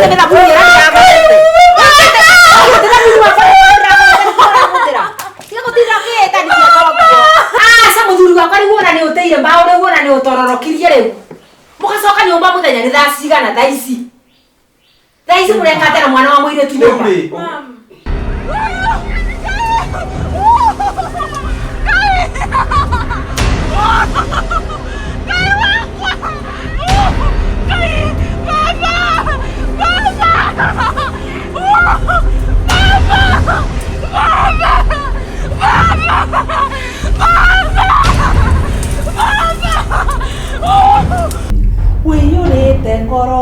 Ũgĩte thabuni ĩrĩa ndĩragũrĩte. Ũgĩte thabuni wakwa ndĩragũrĩte. Tiga gũtinda ũkĩĩtanithia toguo. Aca mũthuri wakwa rĩu wona nĩ ũteire mbaũ rĩu wona nĩ ũtororokirie rĩu. Mũgacoka nyũmba mũthenya nĩ thaa cigana thaa ici? Thaa ici mũreka atĩa na mwana wa mũirĩtu Rĩu nyũmba? rĩ, Wĩiyũrĩte ngoro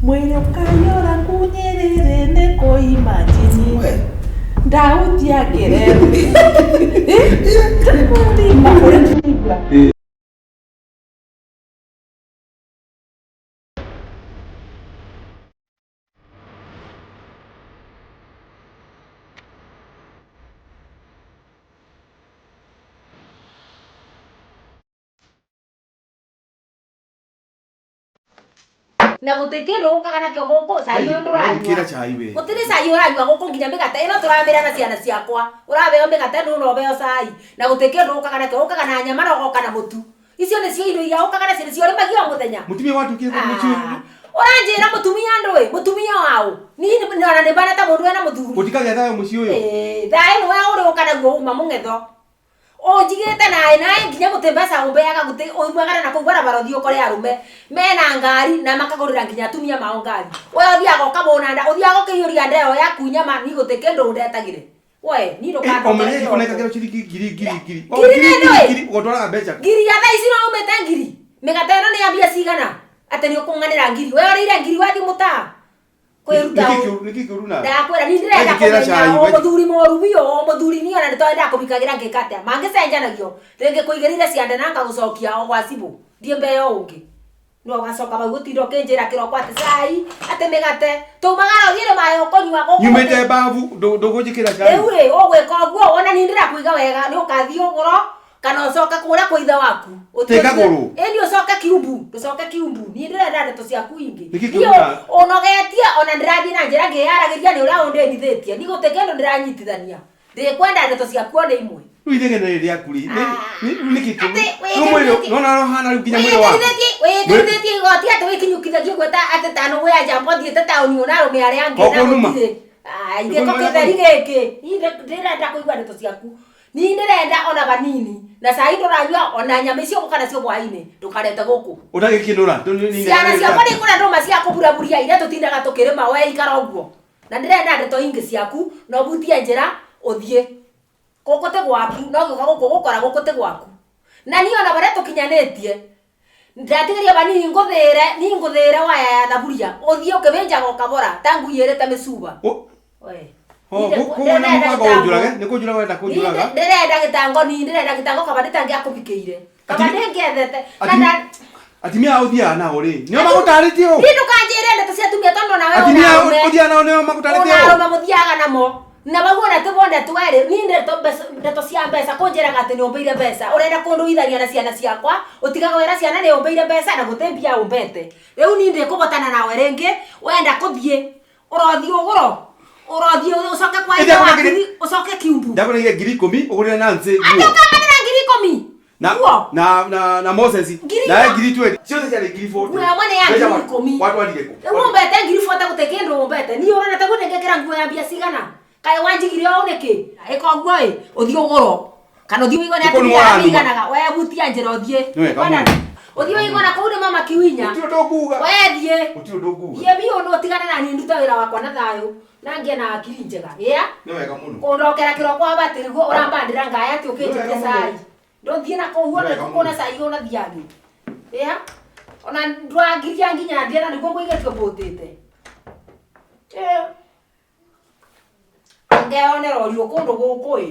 mwĩrĩ ũkaiyũra ngunyĩrĩrĩ nĩ kũimajini ndautia kĩrembi Na gũtirĩ kĩndũ ũkaga nakĩo gũkũ cai ũyũ ndũranyua. Kĩra cai we. Gũtirĩ cai ũranyua gũkũ nginya mĩgate ĩno tũramĩra na ciana ciakwa. Ũrabeo mĩgate ndũ na ũbeo cai. Na gũtirĩ kĩndũ ũkaga nakĩo ũkaga na nyama na ũgoka na mũtu. Icio nĩcio indo iria ũkaga nacio nĩcio ũrĩmagia o mũthenya. Mũtumia watuĩkire mũciĩ. Ah, Ũranjĩra mũtumia ndũĩ, mũtumia waũ. Niĩ ona nĩ mbana ta mũndũ ena mũthuri. Gũtikagĩa thayũ mũciĩ ũyũ. Ĩĩ, thayũ nĩwe ũrĩ ũka naguo uma mũng'etho. Ũnjigĩte naĩ naĩ nginya gũtĩ mbeca ũmbeaga gũtĩ umagara na kũu barabara ũthiĩ ũkore arũme mena ngari na makagũrĩra nginya atumia mao ngari. We ũthiaga ũkamũna nda, ũthiaga ũkĩiyũria nda ĩyo yaku nyama ni gũtĩ kĩndũ ũndetagĩre. We, ni Omenye ndũkandokere kũnengagĩra ciringi ngiri ngiri ngiri. O, Ngiri nĩ ndũĩ? ngiri ũgũtwaraga mbeca. Ngiri ya thaa ici no umĩte ngiri. Mĩgate ĩno nĩ ya mbia cigana? Atĩ nĩ ũkũng'anĩra ngiri. We ũrĩire ngiri wathiĩ mũtaa. Kwĩruta Nĩkĩ ũ. nĩkĩ kĩũru nawe? Ndakwĩra ni ndĩrenda Wendikĩra kũmenya cai, o wendi- mũthuri mũru biũ o mũthuri niĩ ona nĩtoĩ ndakũbikagĩra ngĩka atĩa mangĩcenjanagio rĩngĩ kũigĩrĩire ciande na ngagũcokia o gwa cibũ ndiĩ mbeo ũngĩ no ũgacoka bau gũtinda ũkĩnjĩra kĩroko atĩ cai atĩ mĩgate tũmagara ũthiĩ nĩ maĩ ũkũnyua gũkũ Nyumĩte mbabu ndũgũnjĩkĩra cai. rĩu rĩ ũgwĩka ũguo ona niĩ ndĩrakũiga wega nĩ ũkathiĩ ũgũro kana ũcoke kũrĩa kwa ithe waku Ũthiĩ- Tĩkagũrũ. ĩni ũcoke kiumbu ndũcoke kiumbu niĩ ndĩrenda ndeto ciaku ingĩ Nĩkĩ Niĩ kĩũru ũnogetie ona ndĩrathiĩ na njĩra ngĩyaragĩria nĩ ũrĩa ũndĩnithĩtie ni gũtĩ kĩndũ ndĩranyitithania ndĩkwenda ndeto ciaku ona imwe Rĩu ithegene rĩrĩ rĩaku rĩ. Rĩu nĩkĩ kĩũru? Atĩ Rĩu mwĩrĩ nona ũhana rĩu nginya mwĩrĩ waku. Wĩkĩrithĩtie igoti atĩ wĩkinyũkithagia gwĩta atĩ ta nũgũ ya njamba ũthiĩte taũni ona arũme arĩa angĩ na Ũkũnuma. gũtirĩ. Ai, gĩko Ũkũnuma kĩtheri gĩkĩ Niĩ ndĩrenda kũigua ndeto ciaku niĩ ndĩrenda ona vanini na cai ndũranyua ona nyama icio ũgũka nacio hwainĩ ndũkarete gũkũ Ũtagĩkĩnũra. Ciana ciakwa nĩ ikũrĩa ndũma cia kũburaburia iria tũtindaga tũkĩrĩma we ikara ũguo na ndĩrenda ndeto ingĩ ciaku na ũbutie njĩra ũthiĩ gũkũ tĩ gwaku no gĩũka gũkũ gũkora gũkũ tĩ gwaku na niĩ ona barĩa tũkinyanĩtie ndatigĩria vanini ngũthĩre niĩ ngũthĩre waya ya thaburia ũthiĩ ũkĩmĩnjaga ũkabora ta ngui ĩrĩte mĩcuba We. Koguo na mũbango ũnjũrage nĩ kũnjũraga wenda kũnjũraga. Ndĩrenda gĩtango niĩ ndĩrenda gĩtango kaba ndĩtangĩakũbikĩire kaba ndĩngĩethete na Atumia a ũthiaga nao rĩ nĩo magũtarĩtie ũũ. Niĩ ndũkanjĩre ndeto cia atumia tondũ nawe Atumia ũna a arũme. ũthiaga nao nĩo magũtarĩtie Ũna ũũ. arũme mũthiaga namo na bau ona tũbonde twerĩ niĩ ndeto ndeto cia mbeca kũnjĩraga atĩ nĩũmbĩire mbeca ũrenda kũndũithania na ciana ciakwa ũtigaga wĩra ciana nĩũmbĩire mbeca na gũtĩ mbia ũmbete rĩu niĩ ndĩkũbotana nawe rĩngĩ wenda kũthiĩ ũrothiĩ ũgũro ũrothiĩ ũcoke kwa ithe Ĩthia waku kũnengere- ũcoke kiumbu Ndakũnengere 10,000 ũgũrĩre Nancy atĩ nguo. ũkanganĩra 10,000 Na nguo na na na Moses Ngiri nawe igana. 20,000 ciothe ciarĩ 40,000. Nguo ĩmwe nĩ ya Mbeca 10,000. Watwarire kũ? Rĩu ũmbete 40,000 gũtĩ kĩndũ ũmbete niĩ ũrona ta gũtengekera nguo ya mbia cigana kaĩ wanjigire ũũ nĩkĩ ĩka ũguo ĩ ũthiĩ ũgũro kana ũthiĩ ũigone Nĩkũ atumia arĩa nĩwaranuma? mĩiganaga we butia njĩra ũthiĩ Nĩ wega Kwenda- mũno. ũthiĩ ũigona kũu nĩ mama kiwinya Gũtirĩ ũndũ nguga. we thiĩ Gũtirĩ ũndũ nguga. thiĩ biũ nĩ ũtigane na niĩ ndute wĩra wakwa na thayũ na ngĩe na hakiri njega ĩa Nĩ wega mũno. kũndokera kĩroko wa atĩ nĩguo ũrambandĩra ngaya atĩ ũkĩnjĩtie Nĩ wega cai mũno. ndũthiĩ na kũu ona Nĩ wega kũna mũno. cai ũnathiangi ĩa ona ndwangiria nginya ndĩe na nĩguo ngũigĩtio mbũtĩte ngeyonera ũriũ kũndũ gũkũ ĩ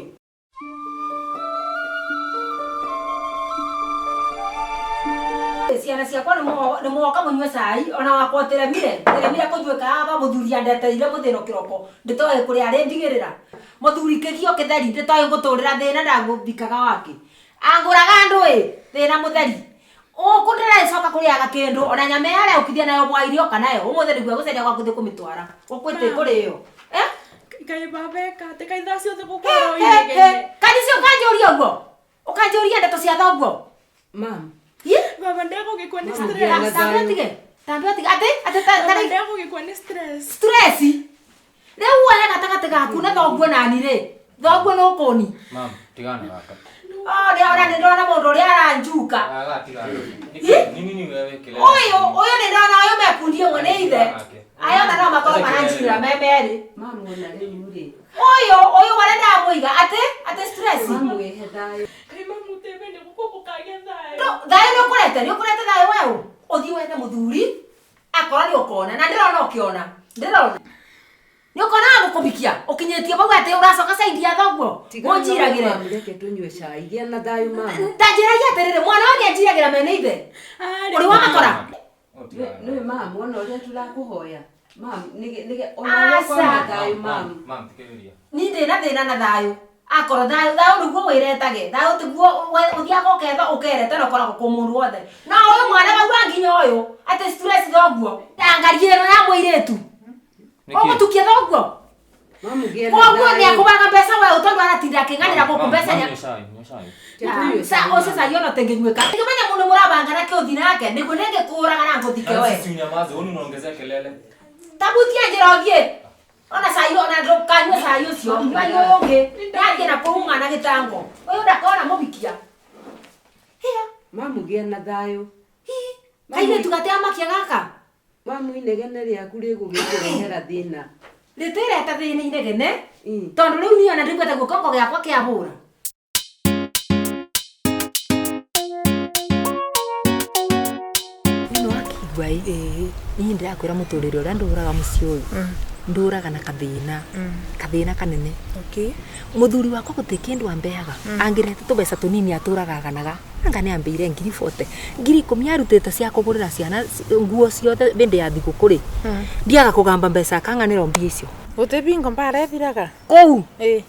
ciana ciakwa nĩ mwoka mũnyue cai ona wakwa tĩremire tĩremire kũnyuĩka aba mũthuri andeteire mũthĩno kĩroko ndĩtoĩ kũrĩa arĩ ndigĩrĩra mũthuri kĩgio kĩtheri ndĩtoĩ ngũtũrĩra thĩna ndagũthikaga wake angũraga andũ ĩ thĩna mũtheri Gũkũ ndĩracoka kũrĩaga kĩndũ ona nyama ĩrĩa ũkithia nayo bwa irio kana yo ũmũthĩ nĩguo gũcenjia gwaku thiĩ kũmĩtwara gũkũ ĩtĩkũrĩo. Eh? Kaĩ baba eka atĩ kaĩ thaa ciothe gũkorwo inegene. Kanisi ũkanjũria ũguo? Ũkanjũria ndeto cia thoguo? Mam. Baba ndegũgĩkua nĩ Mama, stress. Tambia tige. Tambia tige. Atĩ atĩ Baba tarĩ ndegũgĩkua nĩ stress. stress. Rĩu we gatagatĩ gaku na thoguo nani rĩ? Thoguo nĩ ũkũni. Mam, tigana gaka. Oh, ndĩrona nĩ ndĩrona mũndũ ũrĩa aranjuka. Gaka tigana. Ni nini wewe kelele? Ũyũ ũyũ nĩ ndĩrona ũyũ mekundi ĩmwe nĩ ithe. Aya ona no makorwo maranjirĩra me merĩ. Mam ona rĩu rĩ. Ũyũ ũyũ marĩa ndamũiga atĩ atĩ stress. Mam wĩhe thayũ. Kaĩ mamu tebe nĩ gũkũ gũkagĩa thayũ. No, thayũ nĩ ũkũrete, nĩ ũkũrete thayũ weũ. Ũthiĩ wethe mũthuri, akorwo nĩ ũkona, na ndĩrona ũkĩona. Ndĩrona. Nĩ ũkona wa gũkũbikia, ũkinyĩtie bau atĩ ũracoka caidi ya thoguo. Mũnjiragĩre. Mam reke tũnyue cai. Gĩa na thayũ mam. Ndanjĩragia atĩrĩrĩ, mwana wa nĩanjiragĩra mene ithe. Arĩ. Ũrĩ wamakora? Nĩ mam ona ũrĩa tũrakũhoya. Mam nĩge nĩge ona ũrĩa Aca. kwama thayũ mam. Mam, thikĩrĩria. Niĩ ndĩ na thĩna na thayũ. Akorwo thayũ thayũ nĩguo wĩretage. Thayũ tiguo ũthiaga ũketha ũkerete na ũkoragwo kũ mũndũ wothe. No ũyũ mwana bau anginya ũyũ atĩ stress thoguo. Ndangarie ĩno ya mũirĩtu. Ũgũtukia thoguo. Mam gĩa na Koguo thayũ. nĩakũbaga mbeca weũ tondũ aratinda akĩng'anĩra gũkũ mbeca Nyua cai, nyua cai. Reke tũnyue Sa cai, ũcio mam. cai ona ũtĩngĩnyuĩka. Ndingĩmenya mũndũ mũrabanga na kĩũthi nake nĩguo nĩngĩkũraga na ngũthike we. Sisi unyamaze, wewe unaongezea kelele. Tabutia njĩra ũthiĩ. Ona cai ona ndũkanyue cai ũcio. Nyua ũyũ ũngĩ. Ndathiĩ na kũu mwana gĩtango. Ũyũ ndakona mũbikia. Hĩa. Mam gĩa na thayũ. Kairĩtu gateamakia gaka. Mamu inegene rĩaku rĩgũgĩkũrehera thĩna. Rĩtĩreta thĩna inegene. Mm. Tondũ rĩu niĩ ona ndiguĩte guoko gĩakwa kĩahũra. Nĩ wakigua ĩ niĩ ndĩrakwĩra mũtũrĩre ũrĩa ndũraga mũciĩ ũyũ ndũraga na kathĩna kathĩna kanene. Okay. Mũthuri wakwa gũtirĩ kĩndũ ambeaga angĩrete tũbeca tũnini atũraga aganaga anga nĩ ambĩire ngiri 40 ngiri 10 arutĩte cia kũgũrĩra ciana nguo ciothe hĩndĩ ya thigũkũ rĩ ndiaga kũgamba mbeca akang'anĩra mbia icio Gũtĩ bingo mbarethiraga. kũu. Ĩ.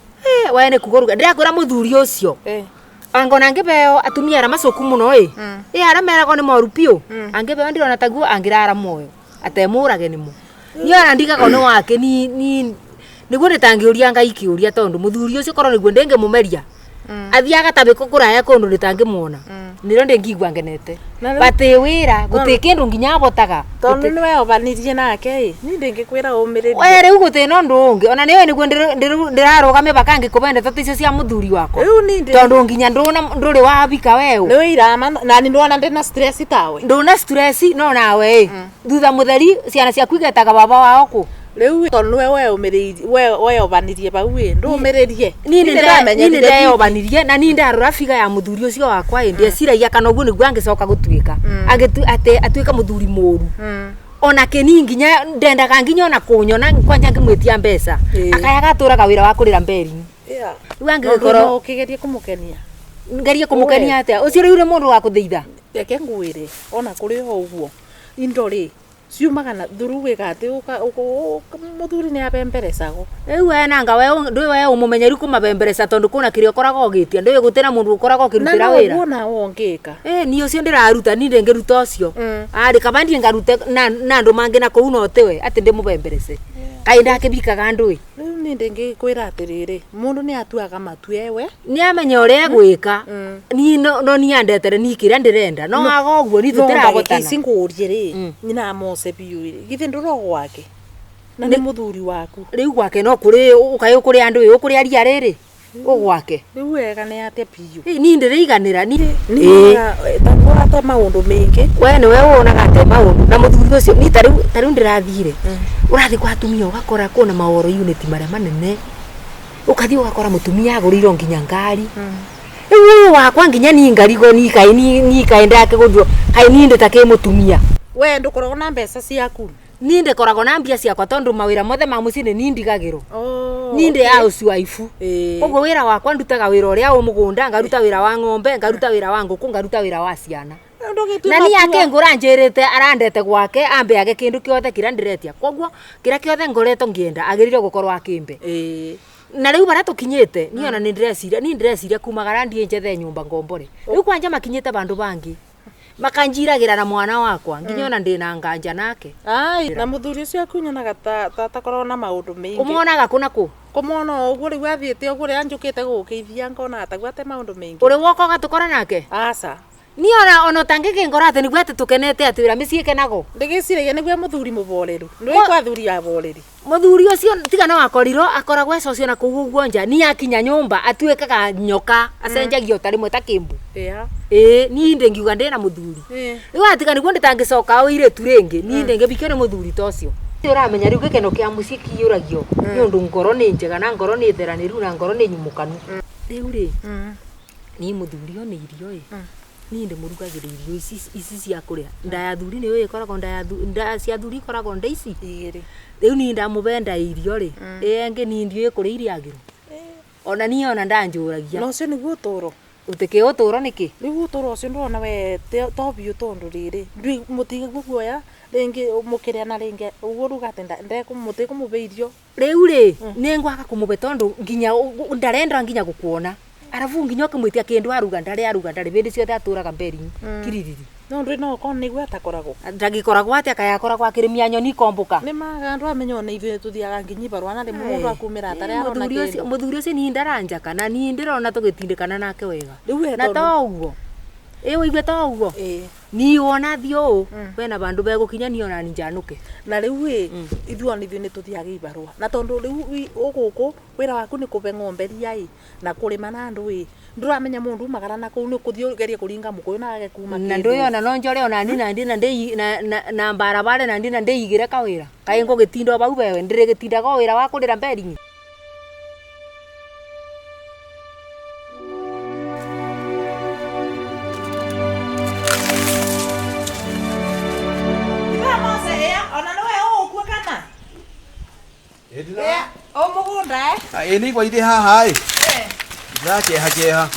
We nĩ kuga ũruga ndĩrakwĩra mũthuri ũcio Ĩ. angona angĩbeo atumia arĩa macoku mũno ĩ ĩ arĩa meragwo nĩ moru biũ angĩbeo ndĩrona taguo angĩrara muoyo atemũrage nĩmo niĩ ona ndigagwo nĩ wake ni nĩguo ndĩtangĩũria Ngai kĩũria tondũ mũthuri ũcio korwo nĩguo ndĩngĩmũmeria athiaga tabĩko kũraya kũndũ ndĩtangĩmuona nĩrĩo ndĩngĩigua ngenete Na rĩu- batĩ wĩra gũtĩ kĩndũ nginya abotaga Tondũ nĩ weobanirie nake ĩ. Niĩ ndĩngĩkwĩra ũmĩrĩrie. we rĩu gũtĩ na ũndũ ũngĩ ona nĩwe nĩguo ndĩrarũga mĩbaka ngĩkũbende tondũ icio cia mũthuri wakwa Rĩu niĩ ndĩ- tondũ nginya ndũrĩ wabika weũ Nĩ ũirama na nĩ ndona ndĩna stress tawe. ndũna stress no nawe ĩ thutha mũtheri ciana ciaku igetaga baba wao kũ Rĩu tondũ nĩwe weũmĩrĩirie weobanirie bau ĩ ndũmĩrĩrie. niĩ nĩ ndeyobanirie na niĩ ndarora biga ya mũthuri ũcio wakwa ĩ ndeciragia kana ũguo nĩguo angĩcoka gũtuĩka atĩ atuĩka mũthuri mũru ona kĩni nginya ndendaga nginya ona kũnyona kwanja ngĩmwĩtia mbeca akaya gatũraga wĩra wa kũrĩra mberi rĩu angĩgĩkorwo ũkĩgerie kũmũkenia. ngerie kũmũkenia atĩa ũcio rĩu nĩ mũndũ wa kũthĩitha. Reke ngwĩre ona kũrĩ o ũguo indo rĩ ciumaga na thuru wĩka atĩ mũthuri nĩ abemberecagwo. Rĩu we nanga we ndũĩ we ũmũmenyeru kũmabembereca tondũ kwĩna kĩrĩa ũkoragwo ũgĩtia ndũĩ gũtĩ na mũndũ ũkoragwo Na ũkĩrutĩra no wĩra. ũguo nawe ũngĩka. Niĩ ũcio ndĩraruta niĩ ndĩngĩruta ũcio arĩ kaba ndiĩ ngarute na andũ mangĩ na kũu no tiwe atĩ ndĩmũbemberece kaĩ ndakĩbikaga ndũĩ. Rĩu niĩ ndĩngĩkwĩra atĩrĩrĩ mũndũ nĩ atuaga matua ewe. Nĩ amenya ũrĩa egwĩka niĩ no niĩ andetere niĩ kĩrĩa ndĩrenda no aga ũguo niĩ No ndagĩka tũtirahotana. ici ngũrie rĩ nyina mose biũ rĩ githĩ ndũro gwake na nĩ mũthuri waku. Rĩu gwake no kũrĩ ũkaĩ ũkũrĩ andũ ĩ ũkũrĩ aria rĩrĩ ũgwake. Rĩu wega nĩ atĩa biũ. Niĩ ndĩrĩiganĩra niĩ Nĩ maũndũ maingĩ. we nĩwe wonaga te maũndũ na mũthuri ũcio niĩ tarĩu ndĩrathire ũrathiĩ kwa atumia ũgakora kwĩna maoro unit marĩa manene ũkathiĩ ũgakora mũtumia agũrĩirwo nginya ngari rĩu ũyũ wakwa nginya niĩ ngarigwo niĩ kaĩ niĩ kaĩ ndakĩgũrirwo kaĩ niĩ ndĩ ta kĩ mũtumia. We ndũkoragwo na mbeca ciaku. Niĩ ndĩkoragwo na mbia ciakwa tondũ mawĩra mothe ma mũciĩ nĩ niĩ ndigagĩrwo niĩ ndĩ housewife koguo wĩra wakwa ndutaga wĩra ũrĩa wĩ mũgũnda ngaruta wĩra wa ng'ombe ngaruta wĩra wa ngũkũ ngaruta wĩra wa ciana na niĩ akĩngũra njĩrĩte arandete gwake ambeage kĩndũ kĩothe kĩrĩa ndĩretia koguo kĩrĩa kĩothe ngoretwo ngĩenda agĩrĩire gũkorwo akĩmbe na rĩu barĩa tũkinyĩte niĩ ona nĩ ndĩreciria niĩ ndĩreciria kumagara ndiĩ njethe nyũmba ngombore rĩu kwanja makinyĩte bandũ bangĩ Makanjiragira na mwana wakwa nginya ona ndina nganja nake. Ai, na muthuri ucio akunyonaga ta ta takorwo na maundu maingi. Umuonaga kuna ku? Kumwona uguo riu athiite uguo ria njukite gugukeithia ngona taguo ate maundu maingi. Uri woka ugatukora nake? Aca. Ni ona ona utangikingora ati niguo ati tukenete ati wira micii ikenagwo. Ndigiciragia niguo muthuri muboreru. Nĩ kwa athuri aboreri. Muthuri ucio tiga no akorirwo akoragwo ecocio na kuu uguo nja ni akinya nyumba atuikaga nyoka acenjagia ta rimwe ta kimbu. Yeah. Ĩĩ niĩ ndingiuga ndina muthuri. Ĩĩ. Riu atiga niguo nditangicoka ũirĩtu rĩngĩ niĩ ndingĩbikio nĩ mũthuri ta ũcio. Ũramenya rĩu gĩkeno kĩa mũciĩ kĩiyũragio nĩ ũndũ ngoro nĩ njega na ngoro nĩ theranĩru na ngoro nĩ nyumũkanu. Rĩu rĩ niĩ mũthuri o nĩ irio ĩ niĩ ndĩmũrugagĩra irio ici ici cia kũrĩa nda ya thuri nĩ ũĩ ĩkoragwo nda ya nda cia thuri ikoragwo nda ici Igĩrĩ. rĩu niĩ ndamũbe nda ya irio rĩ ĩngĩ niĩ ndiũĩ kũrĩa iriagĩrwo ona niĩ ona ndanjũragia Na ũcio nĩguo ũtũro. ũtĩkĩ ũtũro nĩkĩ Rĩu ũtũro ũcio ndũrona we to biũ tondũ rĩrĩ mũtigĩguo guoya rĩngĩ mũkĩrĩa na rĩngĩ ũguo ruga atĩ mũtikũmũbe irio. Rĩu rĩ nĩ ngwaga kũmũbe tondũ nginya ndarenda nginya gũkuona arabu nginya ũkĩmwĩtia kĩndũ aruga ndarĩ aruga ndarĩ hĩndĩ ciothe atũraga mberi kiririri No ndũrĩ no ũkorwo nĩguo atakoragwo. ndangĩkoragwo atĩa kaya akoragwo akĩrĩmia nyoni ikomboka. Nĩ maga andũ amenya ona ithuĩ tũthiaga nginya ibarũa na rĩmwe mũndũ akumĩra atarĩ arona kĩndũ. Mũthuri ũcio niĩ ndaranjaka na niĩ ndĩrona tũgĩtindĩkana nake wega. Rĩu we Na tondũ- to ũguo ĩ ũigue to ũguo Ĩĩ. niĩ wona thiĩ ũũ wena bandũ begũkinya niĩ ona njanũke. Na rĩu ĩ ithuĩ ona ithuĩ nĩ tũthiaga ibarũa na tondũ rĩu ũgũkũ wĩra waku nĩ kũbe ng'ombe ria ĩ na kũrĩma na andũ ĩ ndũramenya mũndũ umagara na kũu nĩ ũkũthiĩ ũgerie kũringa mũkũyũ na age kuma Na kĩndũ. ndũĩ ona no njore ona ni na ndi na ndĩ na mbarabara na ndi na ndĩigĩre kawĩra kaĩ ngũgĩtinda o bau bewe ndĩrĩgĩtindaga o wĩra wa kũrĩra mberingi. Ithaa mose ĩa ona nĩwe ũgũkua kana? Ĩa o mũgũnda ĩ? Ĩ nĩ igwa irĩ haha ĩ. Ndĩraceha ceha.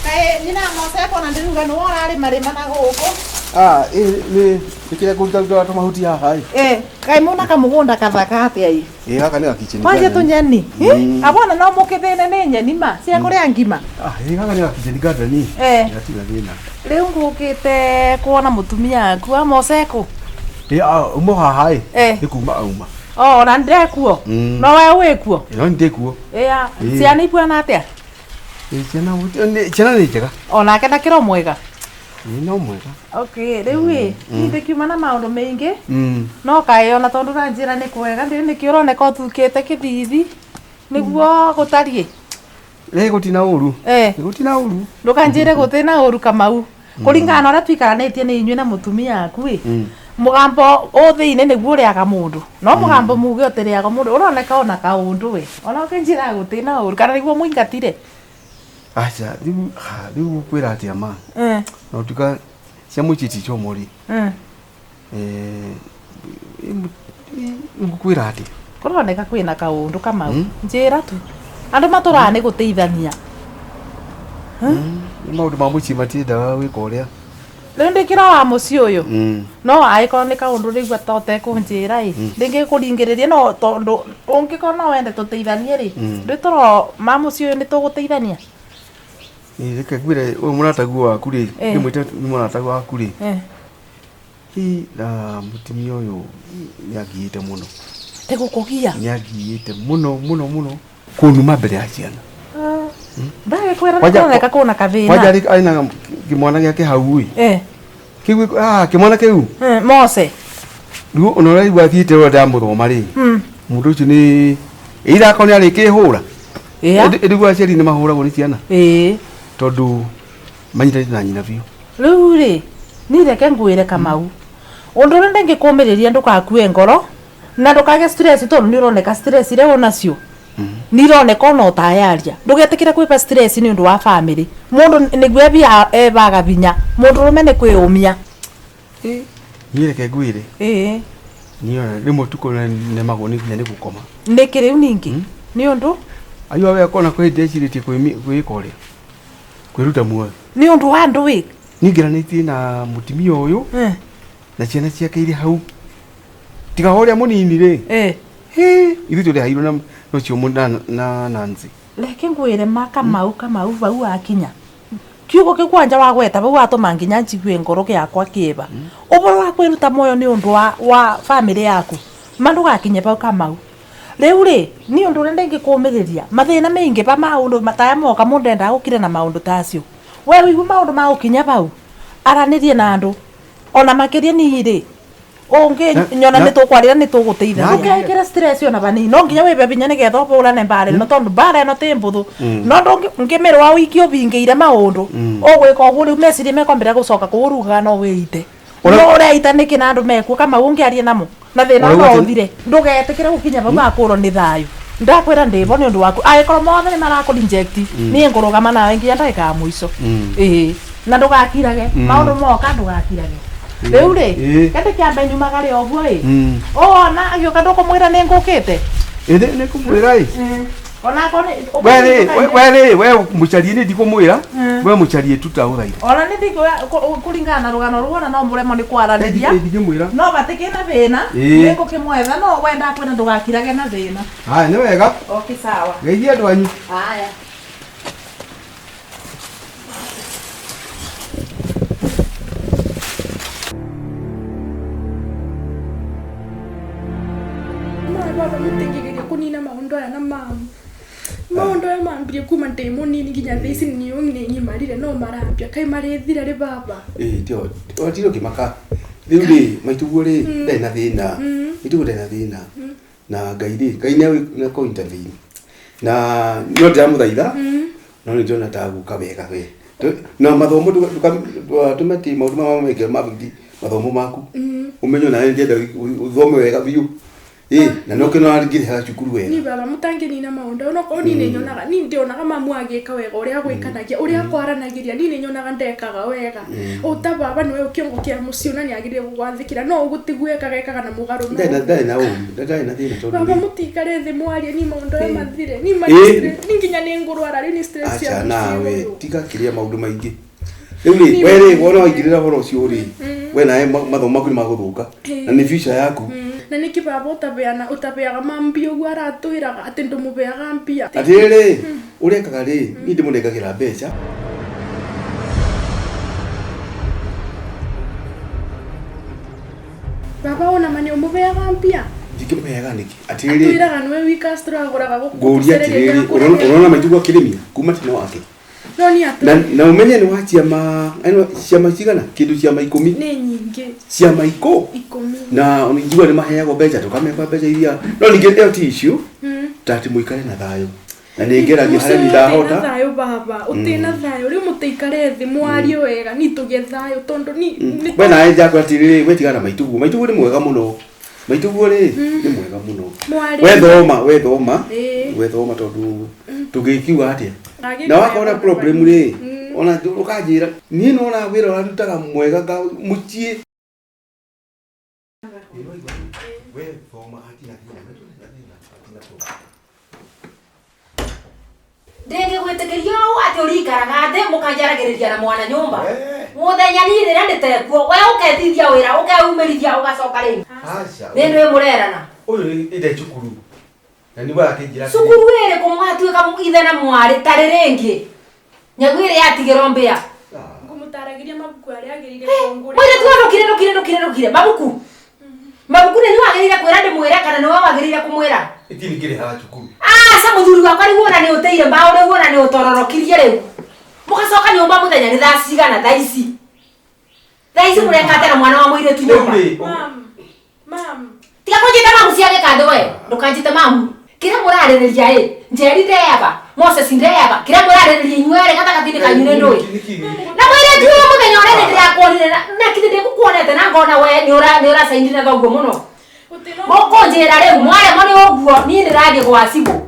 Kaĩ nyina mose kona ndĩruga nĩwe ũrarĩma rĩma na gũkũ. Ah, ĩ nĩ kĩrĩa kũruta ruta tũmahuti haha ĩ. Ĩ kaĩ mũna kamũgũnda kathaka atĩa ĩ? Ĩ gaka nĩ gakicheni. Kwanja tũnyeni. Abona no mũkĩthĩne nĩ nyeni ma cia kũrĩa ngima. Ah, ĩ gaka nĩ gakicheni garden. Eh. Gatirĩ thĩna. Rĩu ngũkĩte kuona mũtumia aku wa Moseko. Ĩ uma haha ĩ. Eh. Nĩ kuma auma. O na ndekuo. No we wĩkuo. No ndĩkuo. Ĩa Ĩ. ciana ibuana atĩa? Ĩ ciana ciana nĩ njega. Onake ndakĩro mwega. Ĩ no mwega. Okay, rĩu ĩ niĩ ndĩkiuma na maũndũ maingĩ no kaĩ ona tondũ ũranjĩra nĩ kwega ndĩ nĩkĩo ũroneka ũthukĩte kĩthithi nĩguo gũtariĩ. Ĩ gũtina ũru. Eh. Gũtina ũru. Ndũkanjĩre gũtĩ na ũru Kamau kũringana na ũrĩa tũikaranĩtie nĩ inyuĩ na mũtumia aku ĩ mũgambo ũthĩinĩ nĩguo ũrĩaga mũndũ no mũgambo muge ũtĩrĩaga mũndũ ũroneka ona kaũndũ we ona ũkĩnjĩra gũtĩ na ũru kana nĩguo mũingatire. Aca rĩu rĩu kwĩra atĩa ma. Na ũtuka cia mũciĩ ti chomo rĩ. Ngũkwĩra atĩa? Kũroneka kwĩna kaũndũ Kamau njĩra tu andũ matũraga nĩ gũteithania. Nĩ maũndũ ma mũciĩ matiendaga gwĩka ũrĩa. Rĩu ndĩkĩra wa mũciĩ ũyũ no angĩkorwo nĩ kaũndũ rĩu ta ũtekũnjĩra ĩ ndĩngĩkũringĩrĩria no tondũ ũngĩkorwo no wende tũteithanie rĩ ndĩ tũro ma mũciĩ ũyũ nĩ tũgũteithania. Ĩ reke ngwĩre ũyũ mũrataguo waku rĩ ndĩmwĩte nĩ mũrataguo waku rĩ. Ĩ na mũtumia ũyũ nĩ angiĩte mũno. Tĩgũkũgia. Nĩ angiĩte mũno mũno mũno kũnuma mbere ya ciana. Ndagĩkwĩra nĩ kũroneka kwĩna kathĩna. Kwanja arĩ na kĩmwana gĩake hau ĩ. Kĩu kĩmwana kĩu. Mose. Rĩu ona ũraigua athiĩte ũrĩa ndamũthoma rĩ. Mũndũ ũcio nĩ ĩira akorwo nĩ arĩkĩhũra. Ĩrĩguo aciari nĩ mahũragwo nĩ ciana. Ĩĩ. Tondũ manyitanĩte na nyina biũ. Rĩu rĩ niĩ reke ngwĩre Kamau ũndũ ũrĩa ndĩngĩkũmĩrĩria ndũgakue ngoro na ndũkage stress tondũ nĩ ũroneka stress iria ũnacio nĩ ironeka ona ũtayaria ndũgetĩkĩre kwĩba stress nĩ ũndũ wa family mũndũ nĩguo ebaga binya mũndũ ũrũme nĩ kwĩyũmia. Niĩ reke ngwĩre. Ĩĩ. Niĩ ona rĩmwe ũtukũ nemagwo nĩ nginya nĩ gũkoma. Nĩkĩ rĩu ningĩ? Nĩ ũndũ? Ayua we akona kwĩ hĩndĩ ecirĩtie kwĩĩka ũrĩa kwĩruta muoyo. Nĩ ũndũ wa andũ ĩ? Niĩ ngeranĩtie na mũtumia ũyũ na ciana ciake irĩ hau tiga ũrĩa mũnini rĩ. Ithuĩ tũrĩhairwo na ũcio na Nancy. Reke ngwĩre ma Kamau Kamau bau wakinya Kiugo kĩu kwanja wagweta vau watũma nginya njigue ngoro gĩakwa kĩeva. Ũboro wa kwĩruta muoyo nĩ ũndũ wa family yaku. Ma ndũgakinye vau Kamau. Rĩu rĩ, niĩ ũndũ ũrĩa ndĩngĩkũmĩrĩria, mathĩna maingĩ va maũndũ mataya moka mũndũ endaga gũkira na maũndũ ta acio. We wĩigue maũndũ ma gũkinya vau, aranĩrie na andũ. Ona makĩria niĩ rĩ, ũngĩ nyona nĩ tũkwarĩra nĩ tũgũteithania. Ndũkekĩre stress ona vanini, no nginya wĩbe binya nĩgetha ũbũrane mbara ĩno tondũ mbara ĩno ti mbũthũ. No ndũngĩmĩrũa wiki ũbingĩire maũndũ, ũgwĩka ũguo rĩu meciria mekwambĩrĩria gũcoka kũu ũrugaga no wĩite. No ũreita nĩkĩ na andũ mekuo Kamau ũngĩaria namo na thĩna no ũthire. Ndũgetĩkĩre gũkinya vau hakũrwo nĩ thayũ. Ndakwĩra ndĩvo nĩ ũndũ waku. Angĩkorwo mothe nĩ marakũ reject, niĩ ngũrũgama nawe nginya ndagĩka ya mũico. Ĩĩ. Na ndũgakirage, maũndũ moka ndũgakirage. Rĩu rĩ, kende kĩambe nyumagare ũguo ĩ. Ona agĩũka ndũkũmwĩra nĩ ngũkĩte? Ĩĩ nĩ ngũmwĩra ĩ. Ona akorwo nĩ We rĩ, we rĩ, we mũcarie nĩ ndikũmwĩra. We mũcarie tu ndagũthaitha. Ona nĩ ndikũya kũringana na rũgano rũu ona no mũremwo nĩ kwaranĩria. Ndingĩmwĩra. No gatikĩ na thĩna. Nĩ ngũkĩmwetha no we ndakwĩra ndũgakirage na thĩna. Haya nĩ wega. Okay sawa. Geithia andũ anyu. Haya. Baba mũtingĩgeria kũnina maũndũ aya na mamu. Maũndũ aya mambirie kuma ndĩ mũnini nginya thaa ici niĩ nĩ ngimarire no marambia kaĩ marĩthira rĩ baba. Ĩĩ tio tiro kĩmaka. Rĩu rĩ maituguo rĩ ndarĩ na thĩna. Maituguo ndarĩ na thĩna. Na Ngai rĩ, Ngai nĩ akũ intervene. Na no ndĩramũthaitha no nĩ ndĩrona ta gũka wega we. Na mathomo ndũgatũme atĩ maũndũ maya meke mabidi mathomo maku. Ũmenye onawe ndĩrenda ũthome wega biũ. Ĩĩ na no kĩno ngĩrĩhaga cukuru wega. Ni baba mũtangĩnina maũndũ onokorwo niĩ nĩ nyonaga niĩ ndionaga mamu agĩka wega ũrĩa agwĩkanagia ũrĩa akwaranagĩria niĩ nĩ nyonaga ndekaga wega. Ũta baba nĩwe kĩongo kĩa mũciĩ na nĩagĩrĩire gũgwathĩkĩra no ũguo tiguo ekaga ekaga na mũgarũ Ndarĩ na ũru, ndarĩ na thĩna tondũ Baba rĩ. mũtikare thĩ mwarie ni maũndũ aya mathire ni ni nginya nĩ ngũrwara rĩu nĩ stress ya Aca mũciĩ nawe ũyũ. tiga kĩrĩa maũndũ maingĩ. Rĩu rĩ, we rĩ wona waingĩrĩra ũhoro ũcio rĩ, we nawe mathomo maku nĩ magũthũka na nĩ future yaku. Na nĩkĩ baba ũtabeana ũtabeaga mambia ũguo aratwĩraga atĩ ndũmũbeaga mbia. Atĩrĩrĩ, ũrĩa ekaga rĩ, niĩ ndĩmũnengagĩra mbeca. Baba ona ma nĩ ũmũbeaga mbia? Ndingĩmũheaga nĩkĩ? Atĩrĩrĩ, Atwĩraga nĩwe wika tũragũraga gũkũ ngũria atĩrĩrĩ, ũrona maituguo akĩrĩmia kuma tene wake. No niĩ Na na ũmenye nĩ wa ciama, ĩno ciama cigana? Kĩndũ ciama 10. Nĩ nyingĩ. Ciama 10. 10. Na njigua nĩ maheagwo mbeca tũkamekwa mbeca iria. No ningĩ ĩyo ti issue. Ta atĩ mũikare na thayũ. Na nĩ ngeragia harĩa niĩ ndahota. Ũtĩ na thayũ baba, ũtĩ na thayũ rĩu mũtĩikare thĩ mwarie wega ni tũgĩe thayũ tondũ ni We nawe njakwĩra atĩrĩrĩ, we tigana na maituguo. Maituguo nĩ mwega mũno. Maituguo rĩ nĩ mwega mũno. We thoma, we thoma. We thoma tondũ tũngĩkiuga atĩa? Na wakorwo na problem rĩ, ona ũkanjĩra niĩ nĩwona wĩra ũrarutaga mwega mũciĩ. We thoma hatirĩ thĩna, hatirĩ thĩna. Ndĩngĩgwĩtĩkĩria ũũ atĩ ũrikaraga thĩ mũkanjaragĩrĩria na mwana nyũmba. Mũthenya niĩ rĩrĩa ndĩtekuo, we ũkethithia wĩra, ũkeumĩrithia ũgacoka rĩu. Aca. Nĩ ndwĩ mũrerana. Ũyũ ĩnde cukuru. Na nĩguo arakĩnjĩra atĩrĩrĩ. Cukuru ĩrĩkũ mwatuĩka ithe na mwarĩ tarĩ rĩngĩ. Nyagu ĩrĩa yatigĩrwo mbĩa. Ngũmũtaragĩria mabuku arĩa agĩrĩire kũngũrĩra. Mũirĩtu ũyũ ndũkire ndũkire ndũkire ndũkire mabuku. Mabuku nĩ niĩ wagĩrĩire kwĩra ndĩmwĩre kana nĩwe wagĩrĩire kũmwĩra? Itini ngĩrĩhaga cukuru. Aca mũthuri wakwa rĩu wona nĩ ũteire mbaũ rĩu wona nĩ ũtororokirie rĩu. Mũgacoka nyũmba mũthenya nĩ thaa cigana thaa ici. Thaa ici mũreka atĩa na mwana wa mũirĩtu nyũmba? Mam. Tiga kũnjĩta mamu cia gĩkandũ we, ndũkanjĩte mamu. Kĩrĩa mũrarĩrĩria ĩ, Njeri ndeyaba, Moses ndeyaba, kĩrĩa mũrarĩrĩria inyuĩ erĩ gatagatĩ-inĩ kanyu nĩ ndũĩ. Na mũirĩtu ũyũ mũthenya ũrĩa nĩ ndĩrakuonire na kithĩ ndĩgũkuonete na ngona we nĩ ũracainire na thoguo mũno. Mũkũnjĩra rĩu mwaremwo nĩ ũguo niĩ ndĩrathiĩ gwa cibũ.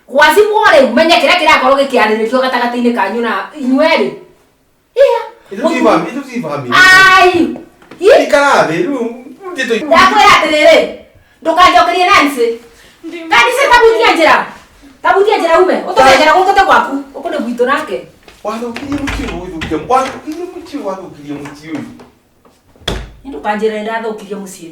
Gwa cibũ rĩu menye kĩrĩa kĩrakorwo gĩkĩarĩrĩrio gatagatĩ-inĩ kanyu na inyuĩ erĩ. Iya. Ithuĩ ti family. Ai. Ikara thĩ rĩu Ndakwĩra atĩrĩrĩ, ndũkanjokerie Nancy. Kanitha tabutia njĩra. Tabutia njĩra ume. Ũtũke njĩra gũkũ te gwaku. Gũkũ nĩ gwitũ nake. Wathũkirie mũciĩ ũyũ, ũgĩthũkia. Wathũkirie mũciĩ, wathũkirie mũciĩ ũyũ. Nĩ ndũkanjĩre nĩ ndathũkirie mũciĩ.